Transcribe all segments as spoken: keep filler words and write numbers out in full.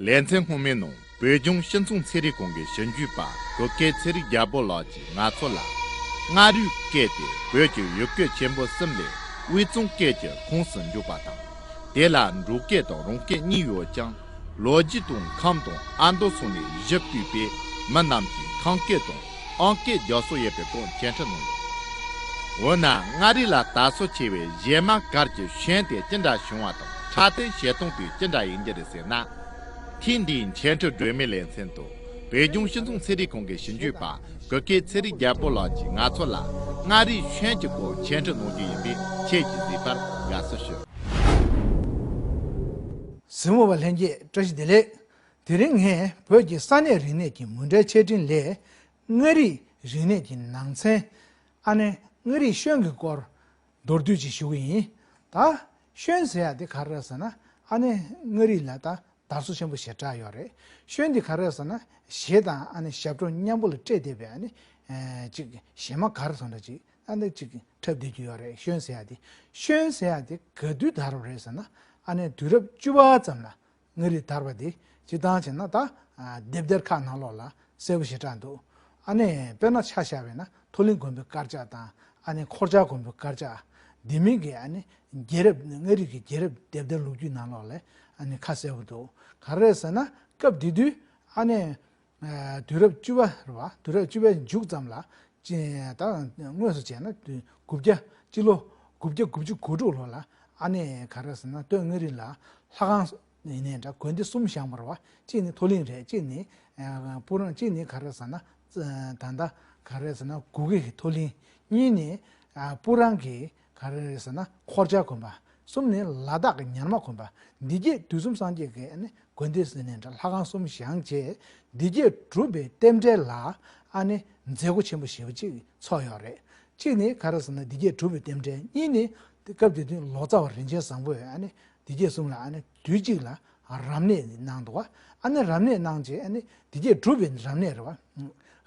ལེ་ཚན་སྔོན་མའི་ནང་བོད་ལྗོངས་སྤྱི་ཚོགས་ཚན་རིག་ཁང་གི་ཞིབ་འཇུག་པ་གུ་གེ་ཚེ་རིང་རྒྱལ་པོ་ལགས་ཀྱིས་ང་ཚོ་ལ། མངའ་རིས་སྐད་དེ་བོད་ཀྱི་ཡུལ་སྐད་ཆེན་པོ་གསུམ་ལས་དབུས་གཙང་སྐད་ཀྱི་ཁོངས་སུ་འཇུག་པ་དང་། དེ་ལ་འབྲུག་སྐད་དང་རོང་སྐད་གཉིས་ཡོད་ཀྱང་། ལོ་རྒྱུས་དང་ཁམས་དང་ཨ་མདོ་སོགས་ནས་གཞི་བཏུས་པའི་མི་རྣམས་ཀྱིས་ཁམས་སྐད་དང་ཨང་སྐད་རྒྱག་སྲོལ་ཡོད་པའི་སྐོར་འཆད་ཁྲིད་གནང་ཡོད། འོ་ན་མངའ་རིས་ལ་དར་སྲོལ་ཆེ་བའི་གཞས་མ་གར་གྱི་ཤན་དེ་ཅི་འདྲ་བྱུང་བ་དང་འཁྲབ་སྟོན་བྱེད་སྟངས་དེ་ཅི་འདྲ་ཡིན་རྒྱུ་རེད་ཟེར་ན། ཐེངས་འདིའི་འཆད་ཁྲིད་སྒྲོན་མེའི་ལེ་ཚན་དུ་བོད་ལྗོངས་སྤྱི་ཚོགས་ཚན་རིག་ཁང་གི་ཞིབ་འཇུག་པ་གུ་གེ་ཚེ་རིང་རྒྱལ་པོ་ལགས་ཀྱིས་ང་ཚོ་ལ་མངའ་རིས་ཤན་གྱི་སྐོར་འཆད་ཁྲིད་གནང་རྒྱུ་ཡིན་པས་ཁྱེད་ཀྱིས་གཟིགས་པར་དགའ་བསུ་ཞུ། གཟིགས་མོ་བ་ལྷན་རྒྱས་བཀྲ་ཤིས་བདེ་ལེགས། དེ་རིང་ངས་བོད་ཀྱི་ས་གནས་རིག་གནས་ཀྱི་མུ་འབྲེལ་ཆེད་འཕྲིན་ལས། མངའ་རིས་རིག་གནས་ཀྱི་ནང་ཚན། ཨ་ནི་མངའ་རིས་ཤན་གྱི་སྐོར་མདོར་བསྡུས་ཅིག་ཞུ་གི་ཡིན། ད་ཤན་ཟེར་ཡ་དེ་ག་རེ་རེད་ཟེར་ན། ཨ་ནི་མངའ་རིས་ལ་ད་དར་སྲོལ་ཆེན་པོ་ཞེ་དྲག་ཡོད་རེད། ཤན་དེ་ག་རེ་རེད་ཟེར་ན། གཞས་དང་ཨ་ནི་ཞབས་བྲོ་མཉམ་པོ་ལ་སྤྲས་བསྡད་པའི་ཨ་ནི་ཅིག་གཞས་མ་གར་སོང་འདྲ་ཅིག་ཨ་ནི་ཅིག་འཁྲབ་བསྡད་ཀྱི་ཡོད་རེད། ཤན་ཟེར་ཡ་དེ། ཤན་ཟེར་ཡ་དེ་ག་དུས་དར་བ་རེད་ཟེར་ན། ཨ་ནི་དུས་རབས་བཅུ་པ་ཙམ་ལ། མངའ་རིས་དར་བ་དེ་སྤྱིར་བཏང་བྱས་ན་ད། ཨ། དེབ་ཐེར་ཁག་ནང་ལོགས་ལ་གསལ་པོ་ཞེ་དྲག་འདུག་ཨ་ནི་དཔེར་ན་ཆ་བཞག་པ་ཡིན་ན་མཐོ་གླིང་དགོན་པའི་དཀར་ཆག་དང་། ཨ་ནི་འཁོར་ཆག་དགོན་པའི་དཀར་ཆག་འདི་མིན་གྱི་ཨ་ནི་རྒྱལ་རབས། མངའ་རིས་ཀྱི་རྒྱལ་རབས་དེབ་ཐེར་ལོ་རྒྱུས་ནང་ལོགས་ལ་ཨ་ནི་ཁ་གསལ་པོ་འདུག་ག་རེ་རེད་ཟེར་ན། སྐབས་དེ་དུས་ཨ་ནི། ཨ། དུས་རབས་བཅུ་པ་རེད་བ། དུས་རབས་བཅུ་པའི་མཇུག་ཙམ་ལ། ཅི། ད་དངོས་སུ་བྱས་ན་དུས་དགུ་བརྒྱ། སྤྱི་ལོ་དགུ་བརྒྱ་དགུ་བཅུ་གོ་དྲུག་ལོ་ལ། ཨ་ནི་ག་རེ་ཟེར་ན། སྟོད་མངའ་རིས་ལ་ལྷ་ཁང་ཡིན་ནའི་འདྲ། དགོན་སྡེ་གསུམ་བཞེངས་པ་རེད་བ། གཅིག་ནི་མཐོ་གླིང་རེད། གཅིག་ནི། ཨ། སྤུ་རངས། གཅིག་ནི་ག་རེ་ཟེར་ན། ད་ལྟ་ག་རེ་ཟེར་ན། གུ་གེ་གི་མཐོ་གླིང་། གཉིས་ནི། ཨ། སྤུ་རངས་ཀྱི་ག་རེ་རེད་ཟེར་ན། འཁོར་ཆག་དགོན་པ། གསུམ་ནི་ལ་དྭགས་ཀྱི་ཉར་མ་དགོན་པ། འདི་གྱད་དུས་གསུམ་སངས་རྒྱས་ཀྱི་ཨ་ནི་དགོན་སྡེ་ཟེར་ནའི་འདྲ། ལྷ་ཁང་གསུམ་བཞེངས་བྱས། འདི་གྱད་གྲུབ་པའི་རྟེན་འབྲེལ་ལ་ཨ་ནི་མཛད་སྒོ་ཆེན་པོ་ཞེ་པོ་ཅིག་ཚོགས་ཡོད་རེད། གཅིག་ནི་ག་རེ་ཟེར་ན། འདི་གྱད་གྲུབ་པའི་རྟེན་འབྲེལ། གཉིས་ནི་སྐབས་དེ་དུས་ལོ་ཙཱ་བ་རིན་ཆེན་བཟང་པོས་ཨ་ནི་འདི་གྱད་གསུམ་ལ་ཨ་ནི་དུས་གཅིག་ལ་རབ་གནས་གནང་འདུག་བ། ཨ་ནི་རབ་གནས་གནང་བྱས། ཨ་ནི་འདི་གྱད་གྲུབ་པའི་རབ་གནས་རེད་བ། རབ་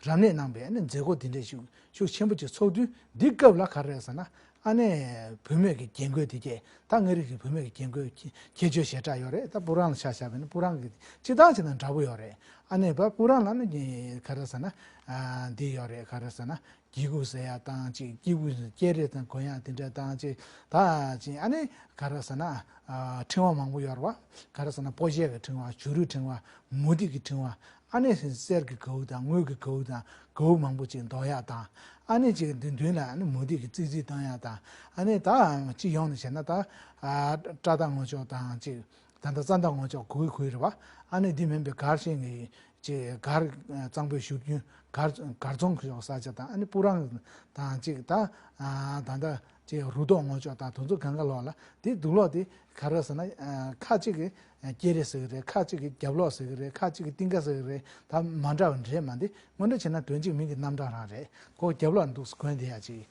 གནས་གནང་བའི་ཨ་ནི་མཛད་སྒོ་འདི་འདྲ་ཤུགས་ཤུགས་ཆེན་པོ་ཅིག་ཚོགས་དུས། འདི་སྐབས་ལ་ག་རེ་རེད་ཟེར་ན། ཨ་ནི་བུད་མེད་ཀྱི་རྒྱན་གོས་དེ་གྱད། ད་མངའ་རིས་ཀྱི་བུད་མེད་ཀྱི་རྒྱན་གོས་ཁྱད་ཆོས་ཞེ་དྲག་ཡོད་རེད། ད་སྤུ་རངས་ལ་ཆ་བཞག་པ་ཡིན་ན་སྤུ་རངས་ཀྱི་སྤྱིར་བཏང་བྱས་ན་འདྲ་པོ་ཡོད་རེད། ཨ་ནི་བ། སྤུ་རངས་ལ་ནི་ག་རེ་ཟེར་ན། ཨ། འདི་ཡོད་རེད། ག་རེ་ཟེར་ན། སྐྱེ་དགུ་ཟེར་ཡ་དང་གཅིག་སྐྱེ་དགུ་སྤྱན་རས་དང་གོན་ཡ་དེ་འདྲ་དང་གཅིག་ད་གཅིག་ཨ་ནི་ག་རེ་ཟེར་ན། ཨ། ཕྲེང་བ་མང་པོ་ཡོད་རེད་བ། ག་རེ་ཟེར་ན། སྤོ་བྱེད་ཀྱི་ཕྲེང་བ། བྱུ་རུའི་ཕྲེང་བ། མུ་ཏིག་གི་ཕྲེང་བ། ཨ་ནི་གསེར་གྱི་གའུ་དང་དངུལ་གྱི་གའུ་དང་གའུ་མང་པོ་ཅིག་འདོགས་ཡ་དང་། ཨ་ནི་ཅིག་མདུན་མདུན་ལ་ཨ་ནི་མུ་ཏིག་གི་ཙིག་ཙིག་བཏང་ཡ་དང་། ཨ་ནི་ད་སྤྱི་ཡོངས་ནས་བྱས་ན་ད། ཨ། བཀྲ་མདའ་ངོ་ཅོག་དང་གཅིག་ད་ལྟ་རྩ་མདའ་ངོ་ཅོག་གུ་གེ་གུ་གེ་རེད་བ། ཨ་ནི་འདི་མིན་པའི་གར་ཤན་གྱི་ཅིག་གར་གཙང་པོའི་བཞུར་རྒྱུན། གར་གར་རྫོང་གི་ཤོག་ས་ཆ་དང་། ཨ་ནི་སྤུ་རངས་དང་གཅིག་ད། ཨ། ད་ལྟ་ཅིག་རུ་ཐོག་ངོ་ཅོག་དང་དེ་ཚོ་གང་ག་ལོགས་ལ། དེ་དུག་ལོག་དེ་ག་རེ་ཟེར་ན། ཨ། ཁ་ཅིག་གིས་སྐྱེ་རེ་ཟེར་གི་རེད། ཁ་ཅིག་གིས་རྒྱབ་ལོག་ཟེར་གི་རེད། ཁ་ཅིག་གིས་རྟིང་ཀ་ཟེར་གི་རེད། ད་མ་འདྲ་བ་འདྲེས་མ་འདི་དངོས་འབྲེལ་བྱས་ན་དོན་གཅིག་མིང་གི་རྣམ་གྲངས་རང་རེད། ཁོ་རྒྱབ་ལོག་འདུག་གོན་བསྡད་ཡ་ཅིག་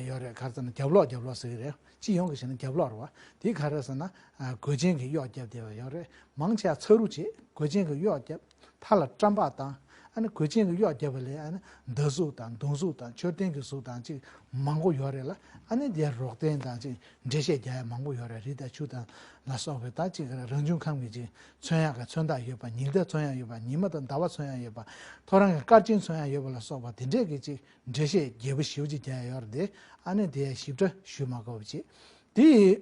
ཡོད་རེད། ག་རེ་ཟེར་ན། རྒྱབ་ལོག་རྒྱབ་ལོག་ཟེར་གི་རེད། སྤྱི་ཡོངས་ཀྱི་བྱས་ན་རྒྱབ་ལོག་རེད་བ། དེ་ག་རེ་ཟེར་ན། ཨ། གོས་ཆེན་གྱི་གཡོག་རྒྱབ་བསྡད་པ་ཡོད་རེད། མང་ཆེ་བ་ཚ་རུ་བྱེད། གོས་ཆེན་གྱི་གཡོག་རྒྱབ། མཐའ་ལ་བཀྲམ་པ་དང་། ཨ་ནི་གོས་ཆེན་གྱི་གཡོག་རྒྱབ་པ་ལས་ཨ་ནི་མདའ་གཟུགས་དང་མདུང་གཟུགས་དང་མཆོད་རྟེན་གྱི་གཟུགས་དང་ཅིག་མང་པོ་ཡོད་རེད་ལ། ཨ་ནི་དེ་རོགས་རྟེན་དང་ཅིག་འགྲེལ་བཤད་རྒྱག་ཡ་མང་པོ་ཡོད་རེད། རི་དང་ཆུ་དང་ལ་སོགས་པའི་ད་ཅིག་རང་བྱུང་ཁམས་ཀྱི་ཅིག་མཚོན་ཡག་གི་མཚོན་རྟགས་ཡོད་པ། ཉི་ཟླ་མཚོན་ཡག་ཡོད་པ། ཉི་མ་དང་ཟླ་བ་མཚོན་ཡག་ཡོད་པ། ཐོ་རངས་ཀྱི་སྐར་ཆེན་མཚོན་ཡག་ཡོད་པ་ལ་སོགས་པ་དེ་འདྲས་ཀྱི་ཅིག་འགྲེལ་བཤད་རྒྱས་པོ་ཞེ་པོ་ཅིག་རྒྱག་ཡ་ཡོད་རེད་དེ། ཨ་ནི་དེ་ཞིབ་ཕྲ་ཞུ་མ་དགོས་པ་བྱེད། དེ་ཡིས།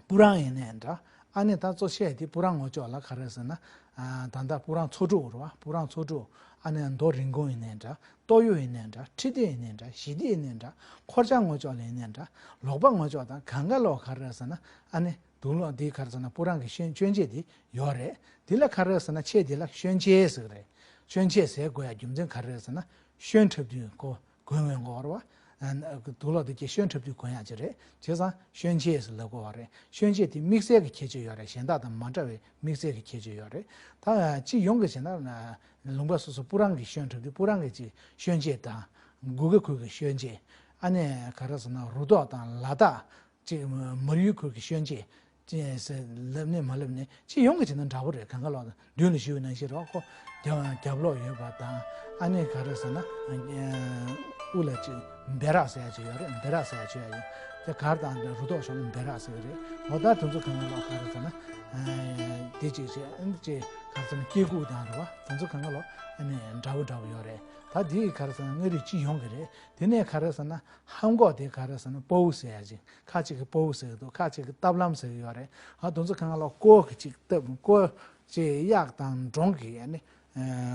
སྤུ་རངས་ཡིན་ནའི་འདྲ། ཨ་ནི་ད་གཙོ་ཆེ་དེ་སྤུ་རངས་ངོ་ཅོག་ལ་ག་རེ་ཟེར་ན། ཨ། ད་ལྟ་སྤུ་རངས་ཚོ་དྲུག་རེད་བ། སྤུ་རངས་ཚོ་དྲུག་ཨ་ནི་མདོ་རིན་གོང་ཡིན་ནའི་འདྲ། སྟོད་གཡུ་ཡིན་ནའི་འདྲ། ཁྲི་སྡེ་ཡིན་ནའི་འདྲ། གཞིས་སྡེ་ཡིན་ནའི་འདྲ། འཁོར་ཆག་ངོ་ཅོག་ལ་ཡིན་ནའི་འདྲ། ལོག་པ་ངོ་ཅོག་དང་གང་ག་ལོག་ག་རེ་ཟེར་ན། ཨ་ནི་དུག་ལོག་འདི་ག་རེ་ཟེར་ན། སྤུ་རངས་ཀྱི་ཤན་མཆོད་མཇལ་འདི་ཡོད་རེད། འདི་ལ་ག་རེ་ཟེར་ན། ཆེད་འདི་ལ་ཤན་ཆེད་ཟེར་གི་རེད། ཤན་ཆེད་ཟེར་དགོས་ཡ་རྒྱུ་མཚན་ག་རེ་ཟེར་ན། ཤན་འཁྲབ་དུས་ཀོ་གོན་འོས་འགོ་བར་བ། དུག་ལོག་དེ་ཀྱི་ཤན་འཁྲབ་དུས་གོན་ཡག་ཅིག་རེད། བྱས་ཙང་ཤན་ཆེད་ཟེར་ལབ་དགོས་བ་རེད། ཤན་ཆེད་དེ་དམིགས་བསལ་གྱི་ཁྱད་ཆོས་ཡོད་རེད། གཞན་དག་དང་མ་འདྲ་བའི་དམིགས་བསལ་གྱི་ཁྱད་ཆོས་ཡོད་རེད། ད་སྤྱི་ཡོངས་ཀྱི་བྱས་ན། ལུང་པ་སོ་སོ་སྤུ་རངས་ཀྱི་ཤན་འཁྲབ་དུས་སྤུ་རངས་ཀྱི་ཅིག་ཤན་ཆེད་དང་། གུ་གེ་ཁུལ་གྱི་ཤན་ཆེད། ཨ་ནི་ག་རེ་ཟེར་ན། རུ་ཐོག་དང་ལ་དྭགས། ཅིག་མར་ཡུལ་ཁུལ་གྱི་ཤན་ཆེད། ཅེས་ཟེར་ལབ་ནས་མ་ལབ་ནས། སྤྱི་ཡོངས་ཀྱི་བྱས་ན་འདྲ་པོ་རེད། གང་ག་ལོག་དང་མདུན་ལ་ཞུས་པ་ནང་བཞིན་རེད་བ། ཁོ་རྒྱབ་རྒྱབ་ལོག་ཡོད་པ་དང་། ཨ་ནི་ག་རེ་ཟེར་ན། དབུ་ལ་ཅིག་འབེ་རག་ཟེར་ཡ་ཅིག་ཡོད་རེད། འབེ་རག་ཟེར་ཡ་ཅིག་ཡོད་རེད། དེ་གར་དང་རུ་ཐོག་ཕྱོགས་ལ་འབེ་རག་ཟེར་གི་རེད། འོ་ད་དེ་ཚོ་གང་ག་ལོག་ག་རེ་ཟེར་ན། དེ་ཅིག་བྱས། ཨ་ནི་ཅིག་ག་རེ་ཟེར་ན་སྐྱེ་དགུ་དང་རེད་བ། དེ་ཚོ་གང་ག་ལོ་ཨ་ནི་འདྲ་བོ་འདྲ་བོ་ཡོད་རེད། ད་དེ་ག་རེ་ཟེར་ན་མངའ་རིས་སྤྱི་ཡོངས་ཀྱི་རེད། དེ་ནས་ག་རེ་ཟེར་ན་ཧམ་གོག་དེ་ག་རེ་ཟེར་ན་སྤོ་བོ་ཟེར་ཡ་ཅིག་ཁ་ཅིག་གིས་སྤོ་བོ་ཟེར་གི་འདུག་ཁ་ཅིག་གིས་སྟབས་ལམ་ཟེར་གི་ཡོད་རེད། ཨ་དེ་ཚོ་གང་ག་ལོ་ཀོ་གི་ཅིག་སྟབས་ཀོ་ཅིག་གཡག་དང་འབྲོང་གི་ཨ་ནི་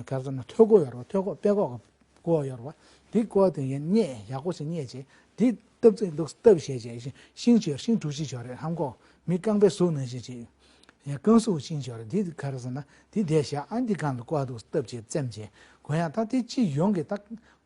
ག་རེ་ཟེར་ན་ཐོད་ཀོ་ཡོད་རེད་བ། ཐོད་ཀོ་པད་ཀོག་གི་ཀོ་ཡོད་རེད་བ། དེ་ཀོ་དེ་ཡང་མཉེད་ཡག་པོ་ཞིག་མཉེད་བྱས་དེ་སྟབས་ཚིག་འདུག་སྟབས་བྱས་བྱས་ཤིང་ཤིང་ཆོད་ཤིང་གྲུ་བཞི་ཆོད་རེད། ཧམ་གོག་མི་རྐང་པའི་གཟུགས་ནང་བཞིན་ཅིག་ཡང་རྐང་གཟུགས་ཤིང་ཆོད་རེད། དེ་ག་རེ་ཟེར་ན་དེ་བསྡད་བཞག་ཨ་འདི་གང་དུ་ཀོ་འདུག་སྟབས་བྱས་བཙེམ་བྱས་གོ་ཡང་ད་དེ་སྤྱི་ཡོངས་ཀྱི་ད་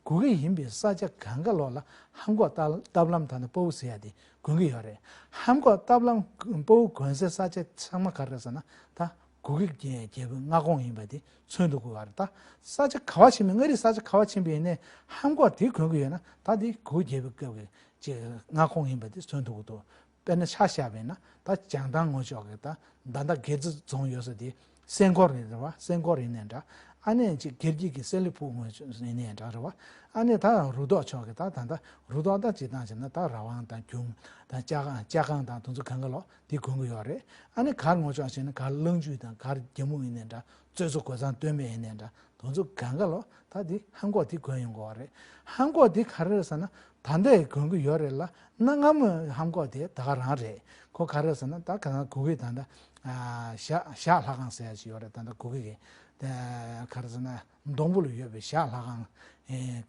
གུ་གེ་ཡིན་པའི་ས་ཆ་གང་ག་ལོག་ལ་ཧམ་གོག་སྟབས་ལམ་ད་ནི་སྤོ་བོ་ཟེར་ཡ་དེ་གོན་གི་ཡོད་རེད། ཧམ་གོག་སྟབས་ལམ་སྤོ་བོ་གོན་སའི་ས་ཆ་ཚང་མ་ག་རེ་ཟེར་ན་ད་གུ་གེ་རྒྱལ་པོའི་མངའ་ཁོངས་ཡིན་པ་དེ་མཚོན་འདུག་གོ་བ་རེད། ད་ས་ཆ་ག་བ་ཕྱིན་པའི་མངའ་རིས་ས་ཆ་ག་བ་ཕྱིན་པའི་ཡིན་ནའི་ཧམ་གོག་དེ་གོན་གི་ཡོད་ན་ད་དེ་གུ་གེ་རྒྱལ་པོའི་སྐབས་ཀྱི་ཅིག་མངའ་ཁོངས་ཡིན་པ་དེ་མཚོན་འདུག་གོ་འདུག་དཔེར་ན་ཆ་བཞག་པ་ཡིན་ན་ད་བྱང་ཐང་ངོས་ཕྱོགས་ཀྱི་ད་ད་ལྟ་སྒེར་རྩེ་རྫོང་ཡོད་ས་དེ་སེང་གོར་རེད་བ། སེང་གོར་ཡིན་ནའི་འདྲ། ཨ་ནི་ཅིག་སྒེར་གྱི་གི་སེ་ལི་ཕུག་ངོས་ཡིན་ནའི་འདྲ་རེད་བ། ཨ་ནི་ད་རུ་ཐོག་ཕྱོགས་ཀྱི་ད་ད་ད་རུ་ཐོག་ད་སྤྱིར་བཏང་བྱས་ན་ད་ར་ཝང་དང་གྱོང་དང་ལྕགས་ཁང་ལྕགས་ཁང་དང་དེ་ཚོ་གང་ག་ལོ་དེ་གོན་གི་ཡོད་རེད། ཨ་ནི་གར་ངོས་ཕྱོགས་བྱས་ན་གར་གླང་ཆུ་དང་གར་རྒྱ་སྨུག་ཡིན་ནའི་འདྲ། རྩོད་བཟོ་གོས་བཟང་སྟོན་པ་ཡིན་ནའི་འདྲ། དེ་ཚོ་གང་ག་ལོ་ད་དེ་ཧམ་གོག་དེ་གོན་ཡོང་གི་ཡོད་རེད། ཧམ་གོག་དེ་ག་རེ་རེད་ཟེར་ན་ད་ལྟའི་གོན་གི་ཡོད་རེད་ལ་གནའ་སྔ་མོའི་ཧམ་གོག་དེ་ད་ག་རང་རེད། ཁོ་ག་རེ་ཟེར་ན་ད་ག་ན་གུ་གེ་ད་ལྟ་ཞྭ་ཞྭ་ལྷ་ཁང་ཟེར་ཡ་ཅིག་ཡོད་རེད། ད་ལྟ་གུ་གེ་གི་ག་རེ་ཟེར་ན་སྡོང་པོ་ལ་ཡོད་པའི་ཞྭ་ལྷ་ཁང་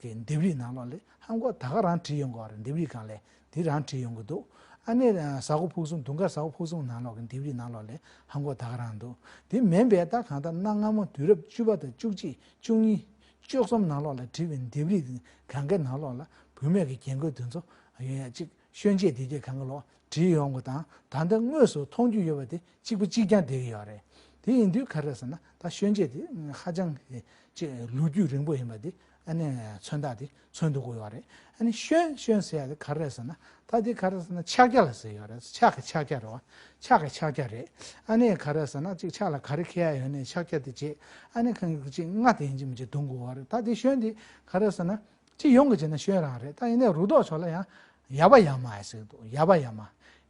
གི་ལྡེབས་རིས་ནང་ལོགས་ལ་ཧམ་གོག་ད་ག་རང་བྲིས་ཡོང་གི་ཡོད་རེད། ལྡེབས་རིས་སྒང་ལ་དེ་རང་བྲིས་ཡོང་གི་འདུག་ཨ་ནི་ཟ་ཧོར་ཕུག་གསུམ་དུང་དཀར་ཟ་ཧོར་ཕུག་གསུམ་ནང་ལོགས་ཀྱི་ལྡེབས་རིས་ནང་ལོགས་ལ་ཧམ་གོག་ད་ག་རང་འདུག་དེ་མིན་པའི་ད་གང་ལྟར་གནའ་སྔ་མོ་དུས་རབས་བཅུ་པ་དང་བཅུ་གཅིག་བཅུ་གཉིས་བཅུ་གསུམ་ནང་ལོགས་ལ་བྲིས་པའི་ལྡེབས་རིས་གང་གའི་ནང་ལོགས་ལ་བུད་མེད་ཀྱི་རྒྱན་གོས་དེ་ཚོ་ཡོད་ཡ་གཅིག་ཤོན་ཆས་དེ་གས་གང་ག་ལོག་བྲིས་ཡོང་གི་དང་ད་ལྟ་དངོས་སུ་མཐོང་རྒྱུ་ཡོད་པ་དེ་གཅིག་པ་གཅིག་རྐྱང་བསྡད་ཀྱི་ཡོད་རེད། དེ་ཡིན་དུས་ག་རེ་ཟེར་ན་ད་ཤོན་ཆས་དེ་ཧ་ཅང་གི་ཅིག་ལོ་རྒྱུས་རིང་པོ་ཡིན་པ་དེ་ཨ་ནི་མཚོན་རྟགས་དེ་མཚོན་ཐུབ་ཀྱི་ཡོད་རེད། ཨ་ནི་ཤོན་ཤོན་ཟེར་ཡ་དེ་ག་རེ་ཟེར་ན་ད་དེ་ག་རེ་ཟེར་ན་ཕྱག་རྒྱ་ལ་ཟེར་ཡོད་རེད། ཕྱག་གི་ཕྱག་རྒྱ་རེད་བ། ཕྱག་གི་ཕྱག་རྒྱ་རེད། ཨ་ནི་ག་རེ་ཟེར་ན་ཅིག་ཕྱག་ལ་ག་རེ་འཁྱེར་ཡ་ཡོད་ནའི་ཕྱག་རྒྱ་དེ་བྱེད། ཨ་ནི་གང་གི་ཅིག་རྔ་དེ་ཡིན་གཅིག་མིན་གཅིག་རྡུང་དགོས་པ་རེད། ད་དེ་ཤོན་དེ་ག་རེ་ཟེར་ན་སྤྱི་ཡོངས་ཀྱི་བྱས་ན་ཤོན་རང་རེད། ད་ཡིན་ནའི་རུ་ཐོག་ཕྱོགས་ལ་ཡང་ཡ་བ་ཡ་མ་ཟེར་གི་འདུག་ཡ་བ་ཡ་མ།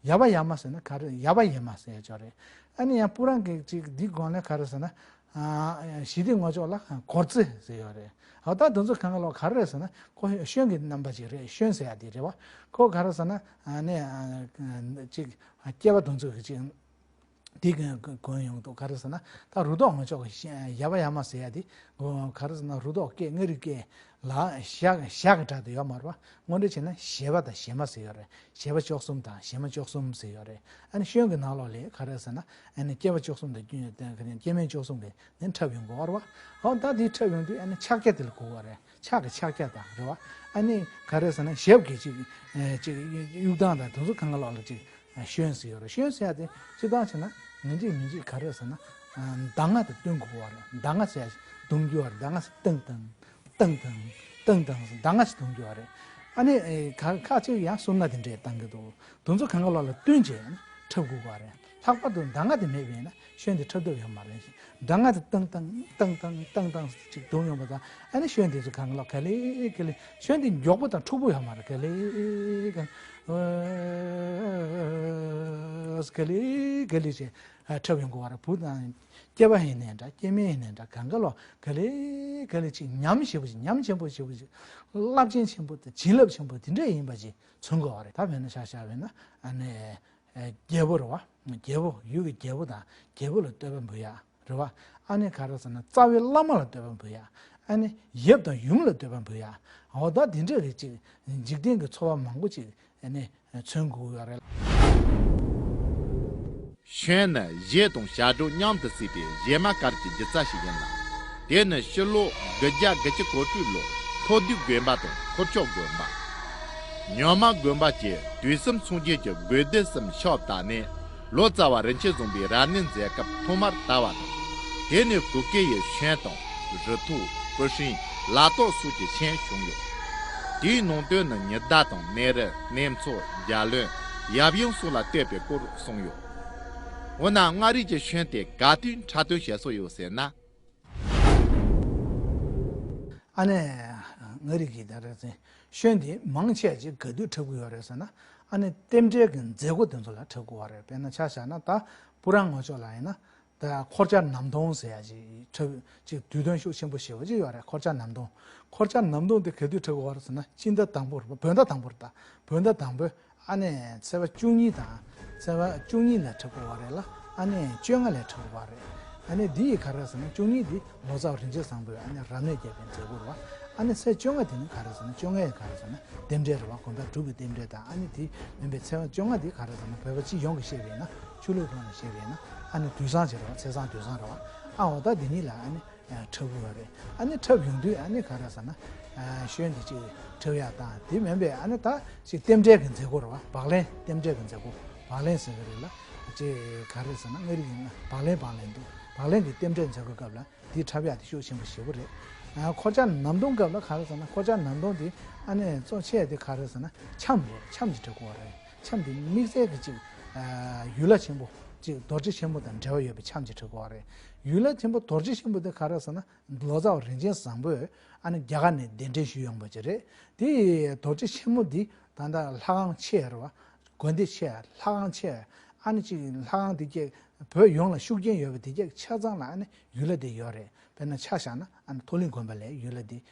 ཡ་བ་ཡ་མ་ཟེར་ན་ག་རེ། ཡ་བ་ཡ་མ་ཟེར་ཡ་ཅིག་རེད། ཨ་ནི་ཡང་སྤུ་རང་གི་ཅིག་འདི་སྒང་ལ་ག་རེ་ཟེར་ན། ཨ་ཞི་བདེ་ངོས་ཕྱོགས་ལ་གོར་རྩེ་ཟེར་ཡོད་རེད། འོ་ད་དེ་ཚོ་གང་ག་ལོག་ག་རེ་རེད་ཟེར་ན་ཁོ་ཤོན་གྱི་རྣམ་པ་ཅིག་རེད། ཤོན་ཟེར་ཡ་དེ་རེད་བ། ཁོ་ག་རེ་ཟེར་ན་ཨ་ནི་ཨ་ཅིག་སྐྱེས་པ་དེ་ཚོ་གི་ཅིག་དེ་གོན་ཡོང་འདུག་ག་རེ་ཟེར་ན་ད་རུ་ཐོག་ངོས་ཕྱོགས་ཀྱི་ཡ་བ་ཡ་མ་ཟེར་ཡ་དེ་ག་རེ་ཟེར་ན་རུ་ཐོག་སྐད་མངའ་རིས་སྐད་ལ་ཞྭ་ཞྭ་གི་སྒྲ་དེ་ཡོད་མ་རེད་བ། དངོས་འབྲེལ་བྱས་ན་བཞད་པ་དང་བཞད་མ་ཟེར་ཡོད་རེད། བཞད་པ་བཅུ་གསུམ་དང་བཞད་མ་བཅུ་གསུམ་ཟེར་ཡོད་རེད། ཨ་ནི་ཤོན་གྱི་ནང་ལོགས་ལ་ག་རེ་ཟེར་ན་ཨ་ནི་སྐྱེས་པ་བཅུ་གསུམ་དང་སྐྱེས་སྐྱེས་དམན་བཅུ་གསུམ་གྱི་ནི་འཁྲབ་ཡོང་གི་ཡོད་རེད་བ། འོ་ད་དེ་འཁྲབ་ཡོང་དུས་ཨ་ནི་ཕྱག་རྒྱ་དེ་ལ་གོ་བ་རེད། ཕྱག་གི་ཕྱག་རྒྱ་དང་རེད་བ། ཨ་ནི་ག་རེ་ཟེར་ན་ཞབས་ཀྱི་ཅིག་ཅིག་གཡུག་སྟངས་དང་དེ་ཚོ་གང་ག་ལོགས་ལ་ཅིག་ཤོན་ཟེར་ཡོད་རེད། ཤོན་ཟེར་ཡ་དེ་སྤྱིར་བཏང་བྱས་ན་ངན་ཅིག་མིན་ཅིག་ག་རེ་ཟེར་ན་གདམས་ངག་དང་བསྟུན་དགོས་པ་རེད། གདམས་ངག་ཟེར་ཡ་གདུང་རྒྱུ་བ་རེད། གདམས་ངག་ཟེར་བསྟུན་བསྟུན་བསྟུན་བསྟུན་བསྟུན་བསྟུན་གདམས་ངག་ཟེར་གདུང་རྒྱུ་བ་རེད། ཨ་ནི་ཁ་ཁ་ཅིག་ཡང་གསུར་ན་དེ་འདྲས་བཏང་གི་འདུག་དེ་ཚོ་གང་ག་ལོགས་ལ་བསྟུན་བྱས་ནས་འཁྲབ་དགོས་པ་རེད། ལྷག་པར་དུ་གདམས་ངག་དེ་མེད་པ་ཡིན་ན་ཤོན་དེ་འཁྲབ་ཐབས་ཡོད་མ་རེད། གདམས་ངག་དེ་བཏང་བཏང་བཏང་བཏང་བཏང་བཏང་ཅིག་བརྡུངས་ཡོང་པ་དང་ཨ་ནི་ཤོན་དེ་ཚོ་གང་ལ་ག་ལེ་ག་ལེ་ཤོན་དེ་མགྱོགས་པོ་དང་འཁྲུག་པོ་ཡོད་མ་རེད། ག་ལེ་ག་ལེ་ག་ལེ་ག་ལེ་ཅིག་འཁྲབ་ཡོང་དགོས་པ་རེད། བུ་དང་སྐྱེས་པ་ཡིན་ནའི་འདྲ་སྐྱེས་དམན་ཡིན་ནའི་འདྲ་གང་ག་ལ་ག་ལེ་ག་ལེ་ཅིག་ཉམས་ཞེ་པོ་ཅིག་ཉམས་ཆེན་པོ་ཞེ་པོ་ཅིག་རླབས་ཆེན་ཆེན་པོ་དང་བྱིན་རླབས་ཆེན་པོ་དེ་འདྲས་ཡིན་པ་ཅིག་མཚོན་དགོས་པ་རེད། ད་དཔེར་ན་ཆ་བཞག་པ་ཡིན་ན་ཨ་ནི། རྒྱལ་པོ་རེད་བ། རྒྱལ་པོ་ཡུལ་གྱི་རྒྱལ་པོ་དང་རྒྱལ་པོ་ལ་བསྟོད་པ་འབུལ་ཡག་རེད་བ། ཨ་ནི་ག་རེ་ཟེར་ན་རྩ་བའི་བླ་མ་ལ་བསྟོད་པ་འབུལ་ཡག་ཨ་ནི་ཡབ་དང་ཡུམ་ལ་བསྟོད་པ་འབུལ་ཡག་འོ་ད་དེ་འདྲ་རེད་ཅིག་འཇིག་རྟེན་གྱི་འཚོ་བ་མང་པོ་ཅིག་ཨ་ནི་མཚོན་དགོས་ཡོད་རེད། ཤོན་ནི་གཞས་དང་ཞབས་བྲོ་མཉམ་དུ་བསྲེས་པའི་གཞས་མ་དཀར་གྱི་སྒྱུ་རྩལ་ཞིག་ཡིན་ལ། དེ་ནི་ཕྱི་ལོ་དགུ་བརྒྱ་དགུ་བཅུ་གོ་དྲུག་ལོར་མཐོ་སྡུད་དགོན་པ་དང་ཁུར་ཆོག་དགོན་པ། ཉོན་མོངས་དགོན་པ་བཅས་དུས་གསུམ་སངས་རྒྱས་ཀྱི་དགོས་འདུན་གསུམ་ཕྱོགས་བཏབ་ནས་ལོ་ཙཱ་བ་རིན་ཆེན་བཟང་པོའི་རབ་གནས་མཛད་སྐབས་ཐོག་མར་དར་བ་དང་། དེ་ནས་གུ་གེ་ཡི་ཤོན་དང་རུ་ཐོག་སྤུ་ཧྲེང་ལ་ཏོག་སོགས་ཀྱི་ཤོན་བྱུང་ཡོད། དེའི་ནང་དོན་ནི་ཉི་ཟླ་དང་གནས་རི་གནས་མཚོ་རྒྱལ་བློན་ཡབ་ཡུམ་སོགས་ལ་བསྟོད་པའི་སྐོར་གསུངས་ཡོད། འོ་ན་མངའ་རིས་ཀྱི་ཤོན་དེ་ག་དུས་འཁྲབ་སྟོན་བྱེད་སྲོལ་ཡོད་ཟེར་ན། ཨ་ནི་མངའ་རིས་ཀྱི་ད་རེས་ཚེ་ཤོན་དེ་མང་ཆེ་ཅིག་ག་དུས་འཁྲབ་ཀྱི་ཡོད་རེད་ཟེར་ན། ཨ་ནི་རྟེན་འབྲེལ་གྱི་མཛད་སྒོ་དེ་ཚོ་ལ་འཁྲབ་དགོས་པ་རེད། དཔེར་ན་ཆ་བཞག་ན་ད་སྤུ་རང་ངོས་ཕྱོགས་ལ་ཡིན་ན་ ད་འཁོར་ཆ་ནམ་སྟོང་ཟེར་ཡ་ཅིག་འཁྲབ་ཅིག་དུས་སྟོན་ཤུགས་ཆེན་པོ་ཞེ་པོ་ཅིག་ཡོད་རེད། འཁོར་ཆ་ནམ་སྟོང་། འཁོར་ཆ་ནམ་སྟོང་དེ་ག་དུས་འཁྲབ་དགོས་རེད་ཟེར་ན། སྤྱི་ཟླ་དང་པོ་རེད་པ། བོད་ཟླ་དང་པོ་རེད། ད་བོད་ཟླ་དང་པོའི་ཨ་ནི་ཚེས་པ་བཅུ་གཉིས་དང་། ཚེས་པ་བཅུ་གཉིས་ལ་འཁྲབ་དགོས་པ་རེད་ལ། ཨ་ནི་བཅོ་ལྔ་ལ་འཁྲབ་དགོས་པ་རེད། ཨ་ནི་འདི་ཡི་ག་རེ་ཟེར་ན། བཅུ་གཉིས་འདི་ལོ་ཙཱ་བ་རིན་ཆེན་བཟང་པོས་ཨ་ནི་རབ་གནས་བརྒྱབ་པའི་མཛད་སྒོ་རེད་པ། ཨ་ནི་ཚེས་བཅོ་ལྔ་དེ་ནི་ག་རེ་ཟེར་ན། བཅོ་ལྔ་ཡི་ག་རེ་ཟེར་ན། རྟེན་འབྲེལ་རེད་པ། དགོན་པ་སྒྲུབ་པའི་རྟེན་འབྲེལ་དང་། ཨ་ནི་དེ་མིན་པའི་ཚེས་པ་བཅོ་ལྔ་འདི་ག་རེ་ཟེར་ན། བོད་པ་སྤྱི་ཡོངས་ཀྱིས་བཤད་པ་ཡིན་ན། ཆོས་ལུགས་ཐོག་ནས་བཤད་པ་ཡིན་ན། ཨ་ནི་དུས་བཟང་ཅིག་རེད་པ། ཚེས་བཟང་དུས་བཟང་རེད་པ། ཨ་འོ་ད་འདི་གཉིས་ལ་ཨ་ནི་འཁྲབ་དགོས་པ་རེད། ཨ་ནི་འཁྲབ་ཡོང་དུས་ཨ་ནི་ག་རེ་ཟེར་ན། ཨ་ཤོན་འདི་ཅིག་འཁྲབ་ཡག་དང་། དེ་མིན་པའི་ཨ་ནི་ད་ཅིག་རྟེན་འབྲེལ་གྱི་མཛད་སྒོ་རེད་པ། བག་ལེན། རྟེན་འབྲེལ་གྱི་མཛད་སྒོ། བག་ལེན་ཟེར་གྱི་རེད་ལ། ཅིག་ག་རེ་ཟེར་ན། མངའ་རིས་ཀྱི་བག་ལེན་བག་ལེན་འདུག་བག་ལེན་གྱི་རྟེན་འབྲེལ་མཛད་སྒོའི་སྐབས་ལ་འདི་འཁྲབ་ཡག་དེ་ཤུགས་ཆེན་པོ་ཞེ་པོ་རེད། ཨ་འཁོར་ཆ་ནམ་སྟོང་སྐབས་ལ་ག་རེ་ཟེར་ན། འཁོར་ཆ་ནམ་སྟོང་དེ་ཨ་ནི་གཙོ་ཆེ་དེ་ག་རེ་ཟེར་ན། འཆམ་རེད། འཆམ་ཅིག་འཁྲབ་དགོས་པ་རེད། འཆམ་དེ་དམིགས་བསལ་གྱི་ཅིག་ཨ་ཡུལ་ལྷ་ཆེན་པོ་ཅིག་རྡོ་རྗེ་ཆེན་པོ་དང་འབྲེལ་བ་ཡོད་པའི་འཆམ་ཅིག་འཁྲབ་དགོས་པ་རེད། ཡུལ་ལྷ་ཆེན་པོ་རྡོ་རྗེ་ཆེན་པོ་དེ་ག་རེ་ཟེར་ན། ལོ་ཙཱ་བ་རིན་ཆེན་བཟང་པོས་ཨ་ནི་རྒྱ་གར་ནས་གདན་འདྲེན་ཞུས་ཡོང་བ་ཅིག་རེད། དེ་རྡོ་རྗེ་ཆེན་པོ་འདི་ད་ལྟ་ལྷ་ཁང་ཆེ་རེད་པ། དགོན་སྡེ་ཆེ། ལྷ་ཁང་ཆེ། ཨ་ནི་ཅིག་ལྷ་ཁང་དེ་གས་བོད་ཡོངས་ལ་ཤུགས་རྐྱེན་ཡོད་པ་དེ་གས་ཆ་ཚང་ལ་ཨ་ནི་ཡུལ་ལྷ་དེ་ཡོད་རེད། དཔེར་ན་ཆ་བཞག་ན་ཨ་ནི་མཐོ་གླིང་དགོན་པ་ལ་ཡུལ་ལྷ་དེ་